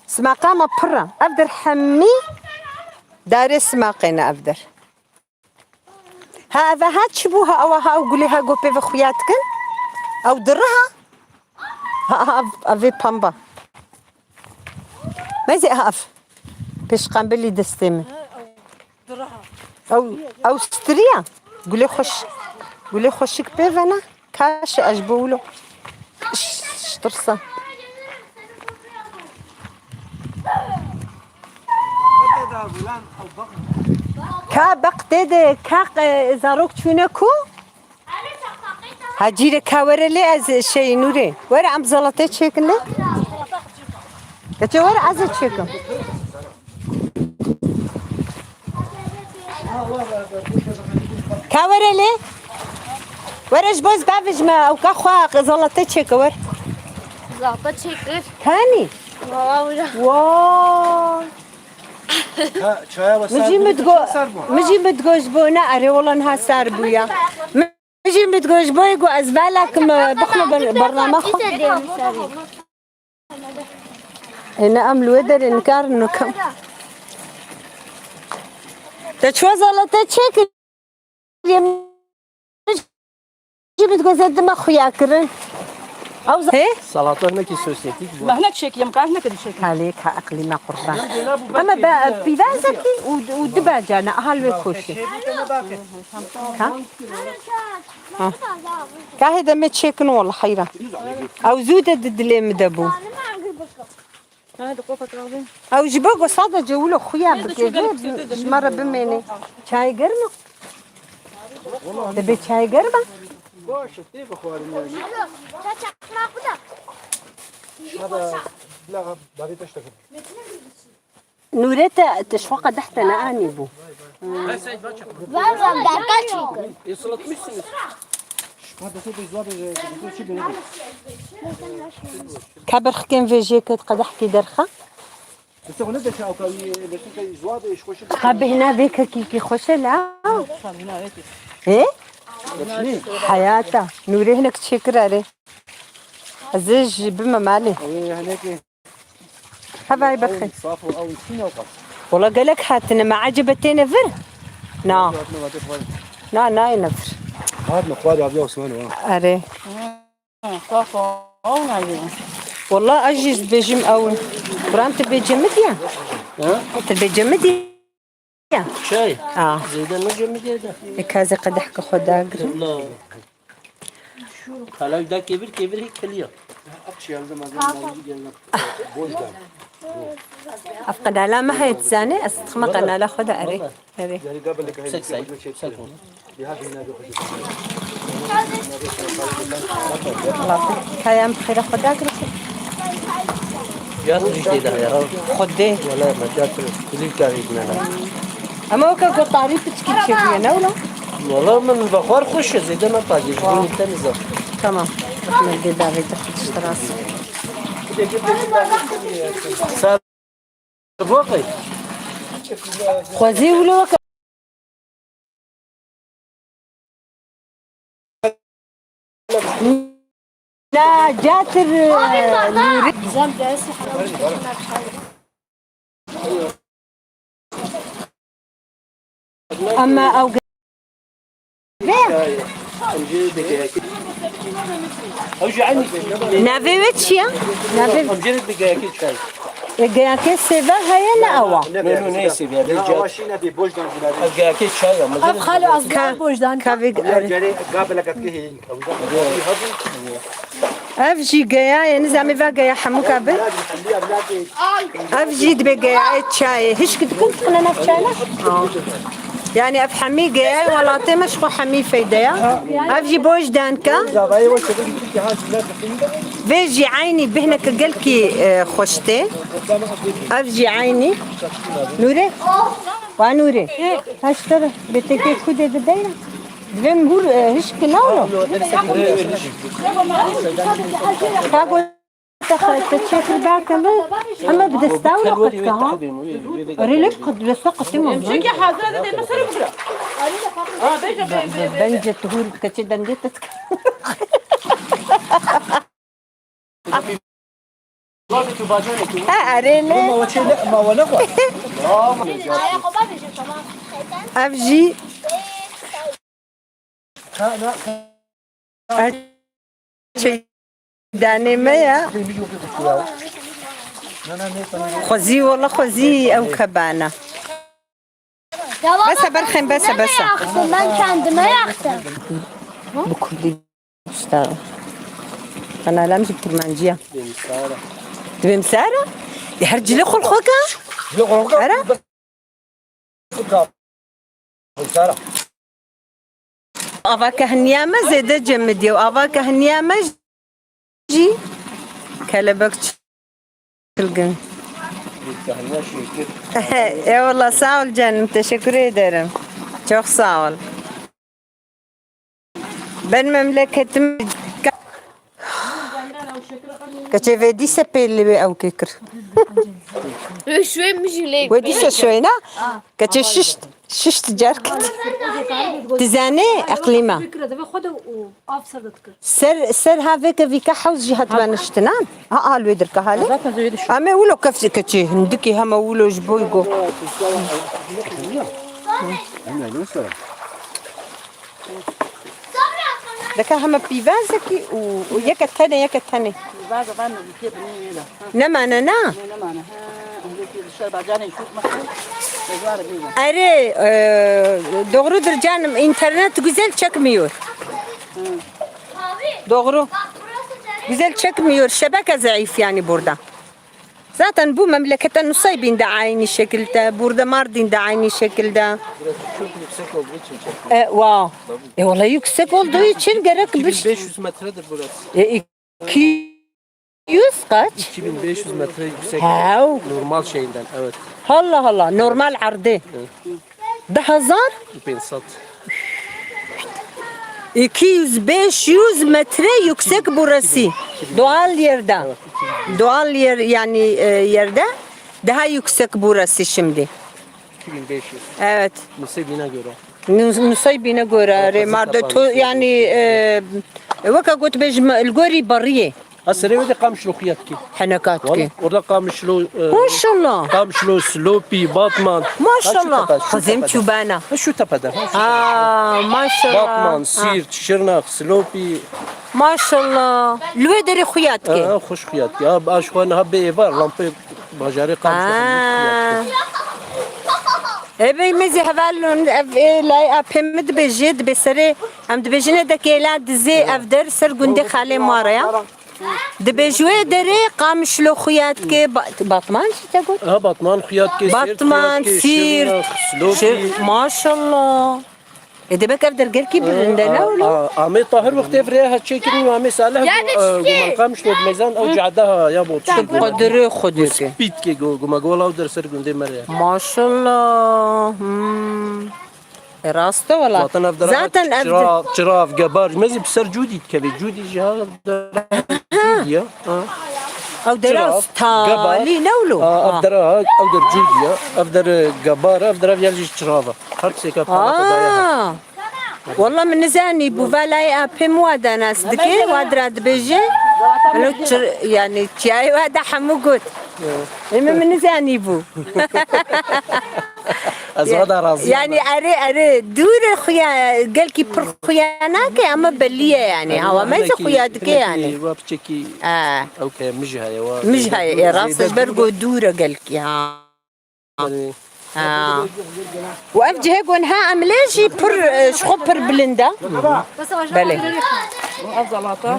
Simaqa me pir e. Ev der hemî darê simaqê ne ev der. Ha, ev ha çi bû? Ha, ew ha ew gulê ha go pê ve xuya dikin. Ew diri ha. Ha, ha, ev, ev ê pemba. Mezê ha ev. Pêşqembilî destê min. Ew, ew stiriya. Gulê xweş, gulê xweşik pê ve ne. Kaş e, ez ji bo wilo. Ş-, ş-, tirsa. Ka beq tê de, ka, e, zarok çûne ku? Ha, cîre ka were lê ez şey Nûrê. Were em zelatê çêkin lê. Geçe were ez ê çêkim. Ka were lê. Were ji bo ez bavêjime, ew ka xwe zelatê çêke wer. Zata çêkir. Kanî? Wala wira. Wow. Ha, çaya ve Min jî ser min bû, digo, ser bû. Min jî min digo ji bo ne, erê wala niha ser bû ya. Min jî min digo ji bo ku ez belakim, e, bixwe ber-, bername xwe. Ê ne em li wê derê nikarin nikim. Te çiwa zelatê çêkir? Yê min jî bi goze dime xuya kirin. Ew ze- He? Salata hinekî sosyetik bû. Me hinek çêkî, em ka hinek dişêkî. Kalê ka eqlî me qurban. Ama be pîvazekî û, û dibe cane, ahal wê koşê. Ha? Ha. Kahê de me çêkin wala heyran. Ew zû de di dilê min de bû. Ew ji bo ku sadece wilo xuya bike, ji me re bimêne. Çayê germ e? Te bê çayê germ e? Baş e, tê bixwarin yani. Hadi, bila, bari taş takın. Nûre, te, te ji xwe qedeh te neanîbû. Ver, ver, derka çêkin. Ka berxikên vêjê ket qedehkî derxe. Ka bêhna vê kekî kî xweş e la. Ê? Heyata. Nûrê hinek çêkir erê. Ez ê ji bime malê. Hevay berxê. Wala gelek hatine, me ecebe têne vir? Na. Na, nayêne vir. Hatine xwarê aviya Osman wa. Erê. Wala ez jî dibêjim ew in. Kuran tu bê cemidî ya? Ha? Tu bê cemidî ya? Çay? A. Zêde ne cemidî de. Ê ka ez ê qedehke xwe dagirim. Na. Hala da kevir kevir hê keliya. Ev qenala me heye dizane, ez dixime qenala xwe de erê. Erê. Sek say, sek ol. Kayam xêra xwe da girişi. Ya tu jî tê de ya. Xwedê. Wala me ya tu kulî karî ne. Ama o ka gotarî piçkî çêkiye, ne wilo? Wala min vexwar xweş e, zêde me pagê, ji bo temiz e. Tamam. Min dê davê de xwe tişt rast. Sar boqê. Xwezî wilo ka. Na, catir, e, Nûrî. Ama ew ge-, Navê wê çi ye? Navê Em jê re bi geyakê çay. E, geyakê sêve heye ne ewa? Ne, ne, ne, sêve. Ev geyakê çay ama. Ev xalo ez Ka-, bojdan. Kavik. Ev jî geya ye, nizamê va geya hemû ka bin. Ev jî dibe geya çayê. Hişk dikin, dikin nav çayê. Yani ev hemî geya welatê me, ji xwe hemî feyde ya. Ev jî bojdanka. Vê jî eynî bêhneke gelkî, e, xweş tê. Ev jî eynî. Nûrê. Wa Nûrê. Heşter betekê ku de dideyna. Divê min hûr, e, hişk nawro. Ka got te xwe, te çêkir bake min, heme bi desta wilo qetka ha. Erê lê qet bi desta qetê min. Çekê hazir de deme sere bikira. Bence tu hûr dike çê dengê te dike. Ha, erê lê. Ev jî. Çeydanê me ya. Xwezî, wala xwezî ew kebana. Bese berxên, bese, bese. Ben kendime yaktım. Bi kurdî işte. Qenala min jî bi kurmancî ya. Dibêm sara. Dibêm sara? Her cilê xwe xwe ka? Cilê xwe xwe ka? Era? Ava kehniya me zêde cemidî û ava kehniya me jî kelebek çilgin. Eyvallah, sağ ol canım, teşekkür ederim. Çok sağ ol. Ben memleketim Keçê vê dîse pê li wê ew kê kir. Şwê min jî lê. Wê dîse şwê na? Keçê şişt, şişt car kit. Dizane eqlîma. Ser, ser ha vê ke vîka hewz jî hatibe niştina. Ha, ha, li wê dirka halê. Em ê wilo kef keçê hindikî hema wilo ji bo go. Deka heme pîvazekî û, û yeke tenê, yeke tenê. Pîvaza van nizîkê binê wê de. Nemane na? Nê nemane. Ha, hindekî li şer bacanê şût mexê. Êzwar bîne. Erê, e, doğrudur canım. İnternet güzel çekmiyor. Doğru. Güzel çekmiyor. Şebeke zayıf yani burada. Zaten bu memlekette Nusaybin de aynı şekilde, burada Mardin de aynı şekilde. Burası çok yüksek olduğu için çekmiyor. E, wow. Tabii. E, vallahi yüksek olduğu için gerek bir iki bin beş yüz metredir burası. E, iki yüz kaç? iki bin beş yüz metre yüksek. Hav. Normal şeyinden, evet. Allah Allah, normal ardı. Evet. Di hezar? Bin sat. İki yüz, beş yüz metre yüksek burası. Doğal yerde. Doğal yer yani, e, yerde daha yüksek burası şimdi. iki bin beş yüz. Evet. Nusaybin'e göre. Nus-, Nusaybin'e göre, Mardo to yani, e, weka got bêjim, li gorî bariyê. Ha, serê wê de Qamişlo xuya dikê. Heneka dikê. Valla, orada Qamişlo, e, Maşallah. Qamişlo, Silopî, Batman. Maşallah. Ha, şu tepede. Xizim çûbana. Ha, şu tepede. Ha, şu tepede. Aa, maşallah. Batman, Siirt, Şirnex, Silopî. Maşallah. Li wê derê xuya dikê. Ha, ha, xweş xuya dikê. Ya, ez ji xwe niha bê êvar, lampê bajarê Qamişlo xuya dikê. Ê bey, me zî hevalon, ev ê lay apê min dibêje, dibê serê, em dibêjine dekê la dizê, ev der ser gundê xalê ma re ya. Dibê ji wê derê Qamişlo xuya dike, Ba-, Batman jî te got? Ha, Batman xuya dike, Sîrt xuya dike, Şirnex, Silopî. Şir-, maşallah. E, demek ev der gelkî bilind e, ne wilo? A, a, Amê Tahir wextê ev rêya hat çêkirin û Amê Salih got, e, got, "Qamişlo dimezan ew cade ha ya bo tişt." Qedirê xwe dike. Spît ke go, guma gola ew der ser gundê me re. Maşallah. Hmm. E, rast e wela. Zaten ev dera. Zaten ev de- çirav, çirav, gebar. Me zî bi ser cûdî dikevê. Cûdî jî ha dera cûdî ya. Ha. Ew dera Çirav, stalî gebar. Ne wilo? Ha, ev dera, ew der cûdî ya. Ev der, e, gebar, ev dera ev ya jî çirav e. Her tiştê ke pala xwe daye ha. Aa. Wela min nizanî bû, velayê apê min wa de nas dike, wa dira dibêje. Elo çir-, yani çiyayê wa de hemû got. Ê min, min nizanî bû. Ez vada razî. Yani erê, erê, dûr e xuya, gelkî pir xuya nake ama belî ye yani. Hawa me zî xuya dike yani. Wa piçekî ew ke mij heye, wa mij heye. E, rast e, ji ber ku dûr e gelkî, ha. Ha. Û ev cihê ku niha em lê jî pir, e, ji xwe pir bilind e. Belê.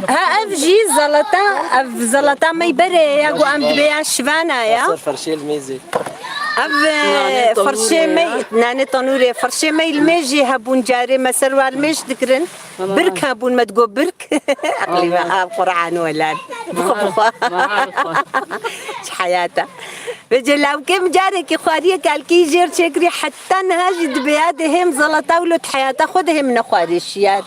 Ha, ev jî zelata, ev zelata me berê ya ku em dibê ya şivana ya. Ser ferşê li mêzê. Ev, e, ferşê me, nanê tanûrê, ferşê me li mêjê hebûn carê me ser wa li mêj dikirin. Birk hebûn me digot birk. Eqlî me av Qur'an welan. Bixwe, bixwe. Çi heyata. Vêce lawkê min carekî xwariyê kalkî jêr çêkirî heta niha jî dibê ya dê hêm zelata wilo di heyata xwe de hêm nexwarê şiyar.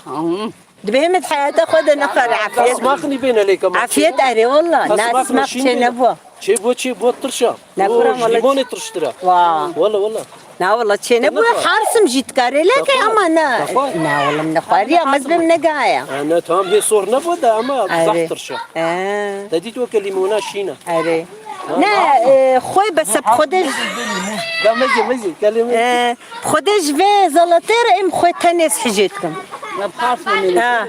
Dibê hêm di heyata xwe de nexware afiyet. Nasmak nîbêne lê kema. Afiyet erê wela. Nasmak çê nebû. Çê bû, çê bû tirşa. Ne kuram, wela. Lîmonê tirştir e. Wa. Wela, wela. Na wela çê nebû, harsim jî dikarê leke ama ne. Na wela min nexwariye ama ez bêm negaya. Ne, tamam, hê sor nebû de ama zaf tirşa. Te dît weke lîmona şîna. Erê. Ne, e, xwe bes bi xwe de. Da mezê, mezê, kelê mezê. E, xwe de ji vê zelatê re em xwe tenê hijê dikim. Ha.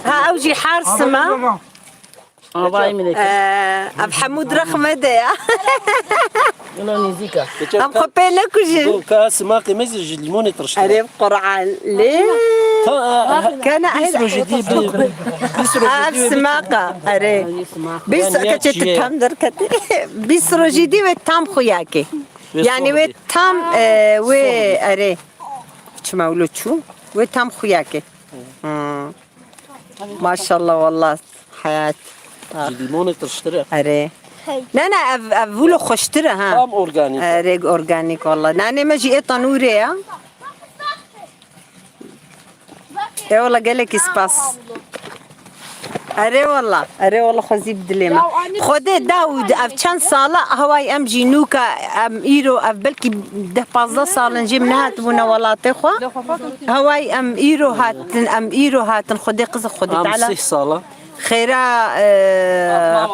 Ha, ew jî harsim e. Avayê min ê. Ev hemû di rexmê de ya. Ino nêzîk e. Em xwe pê nekujin. Ka simaqê me zî ji lîmonê tirştir e. Erê Qur'an lê. Kana bîst rojî dî, bîst rojî dî. Ev simaqa, erê. Bîst keçê tu tam derketî. Bîst rojî dî wê tam xuya kê. Wê Yani soh wê bidê. Tam, e, wê Soh bidê. Erê. Çima wilo çû? Wê tam xuyakê. Hmm. Maşallah wallah. Hayat. Ah. Ji lîmonê tirştir e. Erê. Ne ne ev, ev wilo xweştir e ha. Tam organîk. Erê organîk wallah. Nanê me jî ê tanûrê ya. Ê wala gelekî spas. Erê wala, erê wala xwezî bi dilê me. Xwedê Dawûd ev çend sala hawayî em jî nûka em îro ev belkî deh pazdeh sal in jî em nehatibûne welatê xwe. Hawayî em îro hatin, em îro hatin Xwedê qiz Xwedê Em Teala. Sih sala. Xêra e,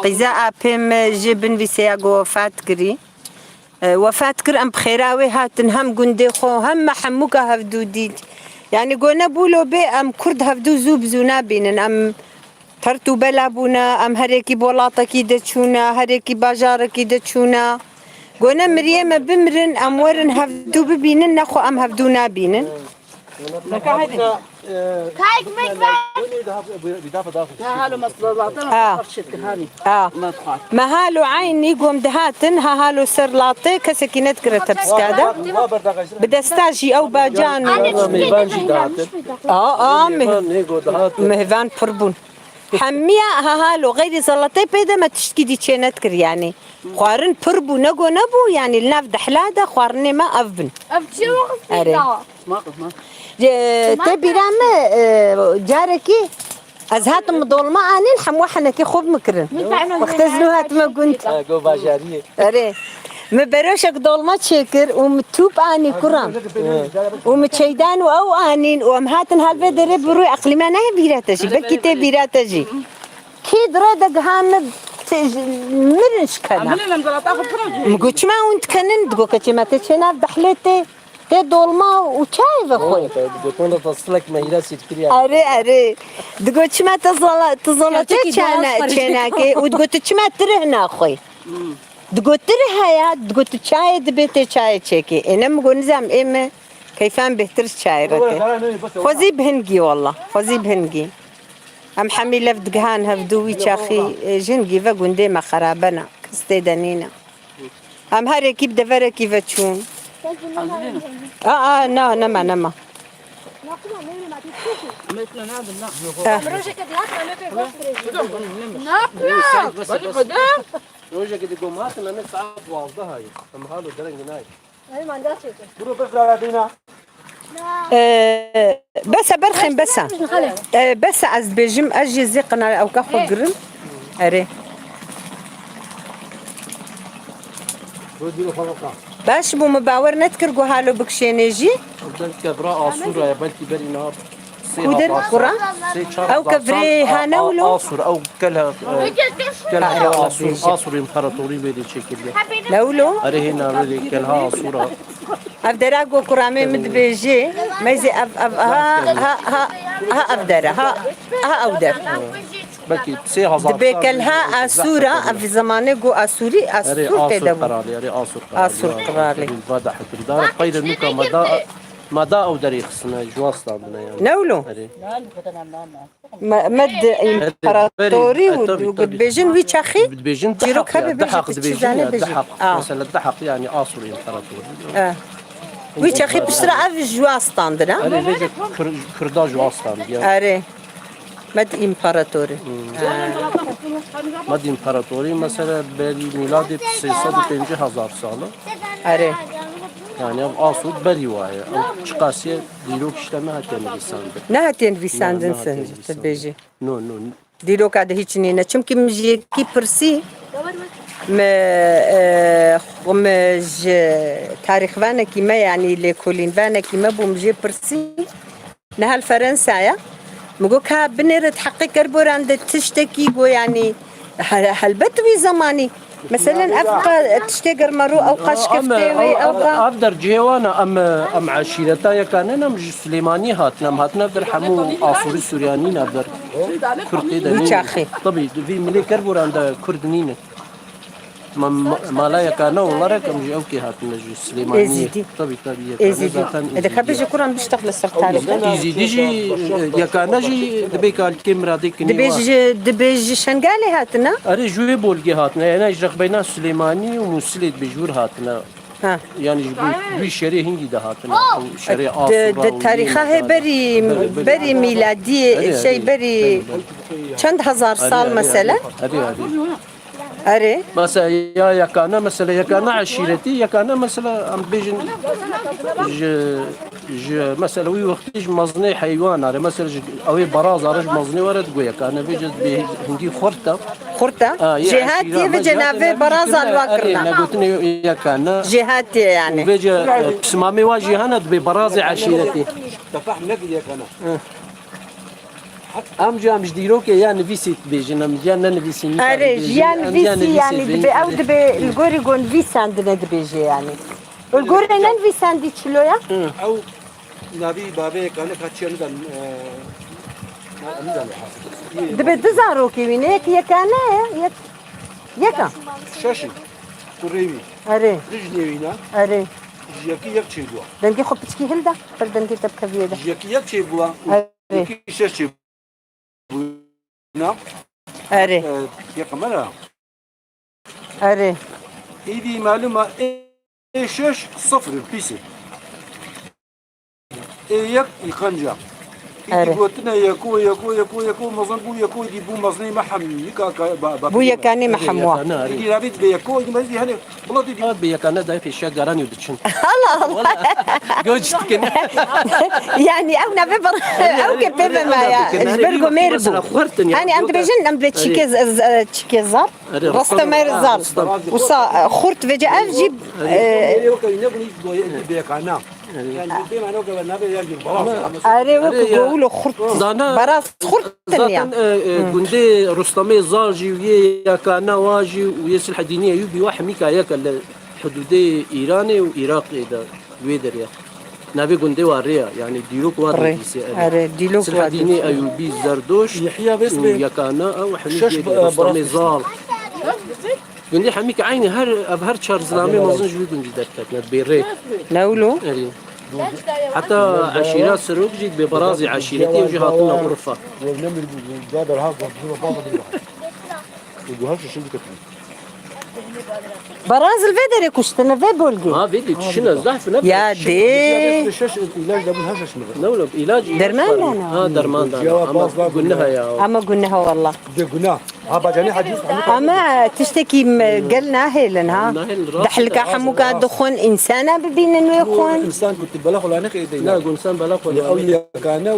qîza apê me jê binvîsê ya ku wefat kirî. E, wefat kir, em bi xêra wê hatin, hem gundê xwe, hem me hemûka hevdû dît. Yani gone bûlo bê, em Kurd hevdû zû bi zû nabînin. Em tert û bela bûne, em herekî bi welatekî de çûne, herekî bajarekî de çûne. Gone miriyê me bimirin, em werin hevdû bibînin, nexwe em hevdû nabînin. Kayık mekmek. Ha, halo mesela zaten Ha. Şirk hani. Ha. Matxar. Me halo eynî gom dihatin, ha halo ser latê, kesekî nedikire tepsika de. Bi desta jî ew bacan. Mêvan jî dihatin. A, a, Mêvan nêgo dihatin. Mêvan pir bûn. Hemiya ha halo xeyrî zelatê pê de me tiştkî dî çê nedikir yani. Xwarin pir bû, nego nebû, yani li nav dehla de xwarinê me ev bin. Ev çi wextî Erê. Dawa? Smak, smak. Tê bîra me, e, carekî ez hatim dolma anîn, hemû henekî xwe bi min kirin. Wextê ez nû hatime gund. Ha, go bajariyê. Erê. Min beroşek dolma çêkir û min tûp anî kuran. Û min çeydan û ew anîn û em hatin hal vê derê bi rûyê eqlî me nayê bîra te jî. Belkî tê bîra te jî. Kî di rê de giha min te-, mirin ji kena. Min got, çima hûn dikenin? Digot, keçê me tê çê nav dehlê tê, tê dolma û çayê vexwe. Gotan da tastilek me hîra sîrkiriya. Erê, erê. Digot, çima te zala, te zala tê çana, çênakê? Û digot, tu çima tirih naxwe? Digot, tirih heye, digot, tu çayê dibê tê çayê çêkê. Êne min got, nizam ê me keyfan bêhtir ji çayê re tê. Xwezî bi hingî wallah, xwezî bi hingî. Em hemî lev digihan hevdû wî çaxî, e, jingî ve gundê me xerabena. Kes tê de nîne. Em herekî bi deverekî ve çûn. A, a, na, nema, nema. Eh. Rojekê di gom hatin, em ê saet duwazdeh hayê. Em halo dereng nayê. Bro, bifrara dîna. Ee, bes e, berxên bes e. Ee, bes e, ez dibêjim, ez jî zê qinal ewka xwe girim. Erê. Bro, dîro xwe baka. Baş bû, min bawer nedikir ku halo bikişênê jî. Belkî kevra Asûra ye, belkî berî niha sê Kudir, hezar kura? Sal, sê çar Ew hezar kevirê sal, hane a, wilo? Asûr, ew kelha, e, kelha Asûr, Asûr împaratorî wê dê çêkiriye. Ne wilo? Erê hêna wê dê kelha Asûra. Ev dera go kuramê min dibêjê, meyzê ev, ev, ha, ha, ha, ha ev dere, ha, ha ew der. Belkî sê hezar Dibê sal kelha wê Asûra, zehf ev zemanê go Asûrî, Erê Asûr tê Asûr de bû. Qiralê, erê Asûr Qiralê. Asûr Ya, Qiralê. Va da hikimdar, qeyde nûka me da, me da ew derê xistine, ji wan standine yani. Ne wilo? Erê. Me, me di Erê, împaratorî berî, e, û tabii, tabii. Dibêjin wî çaxî Dibêjin çîrok dehaq hebe ya, bêje dehaq tu çi dibêjin zanê ya, bêje. Dehaq. Ah. Mesela dehaq yani Asûr împaratorî. Eh. Wî çaxî piştre ev ji wan standine. Erê, vêce Kur-, Kurda ji wan standiye. Erê. Med împaratorî. Hmm. Ha. Med împaratorî mesela berî mîladê sê sed û pêncî hezar sal e. Erê. Yani ev Asûr berî waye. Ew çiqasiye dîrok işte nehatiye nivîsandin. Nehatiye nivîsandin Ya, nehatiye sen nivîsandin. Dibêjî. No, no. Dîroka de hiç nîne. Çimkî min ji yekî pirsî, me, e, xwe me ji tarîxvanekî me, yanî lêkolînvanekî me bû, min jê pirsî. Niha li Ferensa ye. Min got, ka binêre di heqê kerboran de tiştekî got, yanî he-, helbet wî zemanî. Meselen, ev qa tiştê germerû, ew qa şikiftê wê, ew qa Ev der cihê wan e, em, em eşîreta yeka ne, em ji Silêmaniyê hatine, em hatine vir hemû Asûrî Suryanî ne vir. Kurd tê de Wî nîn. Çaxê. Tabî, di vî milê kerboran de Kurd nîne. Ma-, ma-, mala yekane olarak em ji ewkê hatine, ji Silêmaniyê. Êzîdî. Tabii, tabii, yekane Êzîdî. Zaten E, de Êzîdî. Kabê ji kuran biştex li ser tarîxê. Êzîdî jî, e, yekane jî dibê kalkê miradê kinî Dibê wa. Ji, dibê ji Şengalê hatine? Erê, ji wê bolgê hatine. Yani ji rexbeyna Silêmanî û Mûsilê dibê ji wir hatine. Ha. Yani ji bo wî şerê hingî de hatine. Ew şerê Asûra û Di, di tarîxa hê berî, berî mîladî, Belê, şey, erê, berî belê, belê. Çend hezar sal mesela? Erê, erê. Erê. Mesela ya yekane, mesela yekane eşîretî, yekane mesela em bêjin ji, ji mesela wî wextî ji mezinê heywan are. Mesela ji ew ê beraza re ji mezinê were digo yekane. Vêce bi hingî xurt e. Xurt e? Ha, yê Jêhatiyê eşîra me vêce jêhatê navê navê beraza kirine, li wa erê, kirine. Negotinê yekane. Jêhatiyê yani. Û vêce, e, pismamê wa jî hene dibê berazê eşîretî. Tefehm nekir yekane. Em jî em ji dîrokê ya nivîsî dibêjin, em ya nenivîsî nîka Erê, dibêjin, ji ya em ya nivîsî nivîsê yani dibê, bêjin. Ew dibê li gorî ku nivîsandine dibêje yani. Li gorî nenivîsandî çilo ya? Ew navî bavê yekane ka çiya nidan, e, nidan. Dibê du zarokê wî ne, yek yekane ye, yek, yek a. Şeş in. Kurê wî. Erê. Dijnê wî ne. Erê. Ji yekî yek çêbûwa. Dengê xwe piçkî hilda, pir dengê te bikeviyê de. Ji yekî yek çêbûwa. Erê. Yekî şeş çêbûna. Erê. E, yek me ra. Erê. Îdî malûm e, ê, ê şeş sifir pîsê. Ê yek îqenca. Erê. Îdî gotine yeko, yeko, yeko, yeko, mezin bû, yeko, îdî bû mezinê me hem nika ka, ba, ba, Bû yekanê me hem wa. Yekane, erê. Îdî rabît be yeko, îdî mezin hene, bila dî. Hat be yekane dayê pêşiya garanî û diçin. Allah Allah. Wala. Göç dikin. Yani ew navê bir, ew ke pê me ya. Ji ber ku mêr bû. Hani em dibêjin, em dibê çîkê z-, z-, çîkê zar. Erê, Rasta Rustam. Mêr zar. Rustam. Wisa, e, xurt vêce ev jî, Erê. e, Erê, weke ne bunî doye bêkana. Erê. Yani bê mano ke navê ya jî bala. Erê, weke Erê, ya. Gowlo xurt. Zana, Baraz xurt zaten, ya. e, e, gundê Rustamê Zal jî û yê yekana wa jî û yê Silhedînî Eyûbî wa hemîka yek e li hudûdê Îranê û Iraqê de wê derê. Navê gundê wa rê ya, yani dîrok wa Rê. Dîsê, erê. Erê, dîlok wa Silhedînê dîsê. Eyûbî Zerdoş Yehya Vesbê. Û yekana ew hemî Şeş, e, Rustamê Baraz. Zal. Gundê hemî ki eynî her, ev her çar zilamê mezin ji wî gundî derketine, bê rê. Ne wilo? Erê. Heta eşîra Serok jî bê berazê eşîretê jî hatine Urfa. Baraz li vê derê kuştine, vê bolgê. Ha, vê de kişine zehf ne. Ya dê. Şeş ilaç da bûn her şeş mi? Ne wilo, ilaç. Derman da ne? Ha, derman da ne. Ama gunneha ya. Ama gunneha wallah. De gunah. Ha, bacanê hadis. Ama tiştekî me gel nahêlin ha. Nahêlin, rast. Dehlika hemûka dixwin, însana bibînin wê xwin. Însan ku tu bela xwe la nexê de. Na, gunsan bela xwe la. Ew yekane.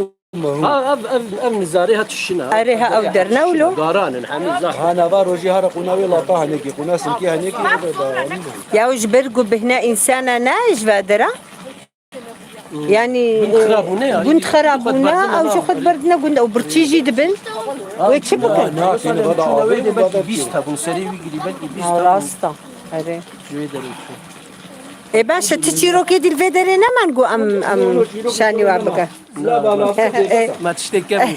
Ha, ev, ev, ev nizarê ha tişina. Erê, ha, ew derne wilo. Garanin, hemî zaf. Ha, nava rojî ha re qûna wê lata henekî, qûna sinkî henekî, ev da. Ya ji ber ku bihna însana ne ji ve dera? Yani, Gund xirabûne ya, gund xirabûne, ew jî xwe berdine gund, ew birçî jî dibin. Wê çi bikin? Na, na, kêne vada avê, belkî bîst hebûn, serê wî girî, belkî bîst hebûn. Ha, rast e. Erê. Ji wê derê çû. Ê baş e, ti çîrokê dî li vê derê neman ku em, em şanî wa bikin? Me tiştê kevin.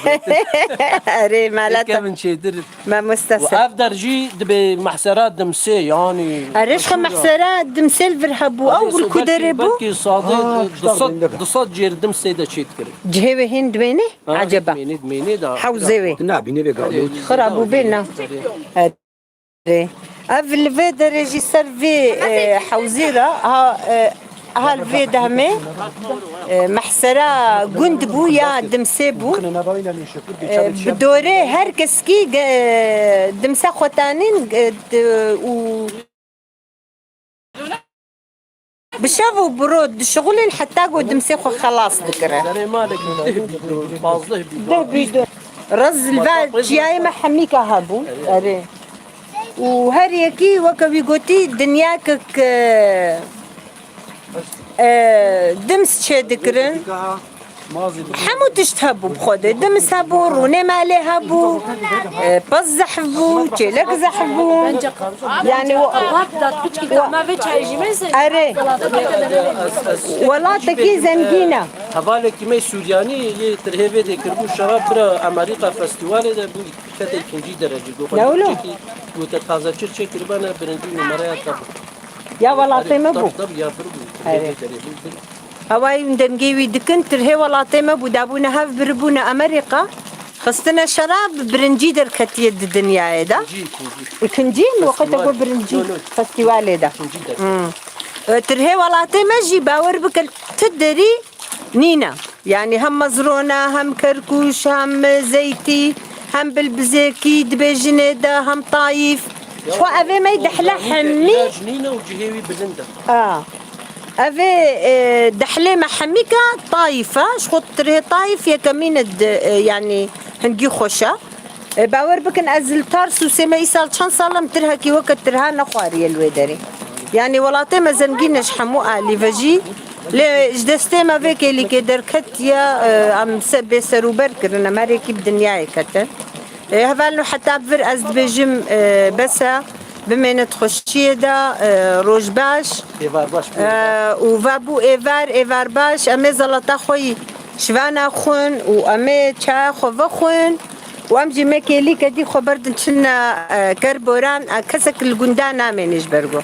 Erê, mala te. Kevin çêtir. Mamoste. Û ev der jî dibê mehsera Dimsê, yanî. Erê, ji xwe mehsera Dimsê li vir hebû, ew li ku derê bû? Belkî, belkî sadê du sed, du sed cêr Dimsê de çêdikir. Cihê wê hên dimênê? Ha, eceba. Dimênê, dimênê de. Hewzê wê. Tu nabînê vê gavût. Xirabû bê, na. Erê. Ev li vê derê jî ser vê, e, hewzê re, ha, e, ha li vê demê, e, mehsera gund bû ya Dimsê bû. E, bi dorê her keskî ge-, Dimse xwe tanîn, e, di-, û Bi şev û bi roj dişixulin heta ku Dimsê xwe xelas dikirin. Serê malek deh bî, pazdeh bî, deh bî, deh. Rez li va çiyayê me hemîka hebûn. Erê. Û her yekî weke wî gotî dinyakek, e, e, dims çêdikirin. Hemû tişt hebû bi xwe de. Dims hebû, rûnê malê hebû, e, pez zehf bû, çêlek zehf bû. Yani, Rab dat piçkî ka me vê çayê jî mêze. Erê. Welatekî zengîn e. Hevalekî me Suryanî yê tirhê vê de kiribû şerab bira Amerîka festîvalê de bû kete ikinci derece. Ne wilo? Gote taze çir çêkiribane birinci numaraya te bû. Ya welatê me bû. Tabii, tabii, ya bir bû. Erê. Vê derê bû, bir. Hewayî hûn dengê wî dikin, tirhê welatê me bû, dabûne hev biribûne Amerîka, xistine şerab, birincî derketiye di dinyayê de. Cî, ikinci. İkinci mi? Wexta ku birincî festîvalê de. İkinci derketiye. Hmm. E, tirhê welatê me jî bawer bikin ti derî nîne. Yanî hem mezrona, hem kerkûş, hem zeytî, hem bilbizêkî, dibêjinê de, hem tayîf. Xwe evê me dehle hemî. Nîne û cihê wî bilind e. A. Evê, e, dehlê me hemîka tayîf e. Ji xwe tirhê tayîf yekemîn e di, e, yanî hingî xweş e. E, bawer bikin, ez li Tarsusê me îsal çend sal em tirhekî weke tirha nexwariye li wê derê. Yanî welatê me zengîn e ji hemû alî ve jî. Lê ji destê me vê kêlîkê derketiye, e, em se-, bê serûber kirin, em her yekî bi dinyayê ketin. E, hevalno heta vir ez dibêjim, e, bes e, bimêne di xweşiyê de, e, roj baş. Êvar baş. E, û vebû êvar, êvar baş, em ê zelata xwe yî şivana xwin û em ê çaya xwe vexwin. Û em jî me kêlîke dî xwe berdin çine, e, ker boran, e, kesek li gunda namêne ji ber ku.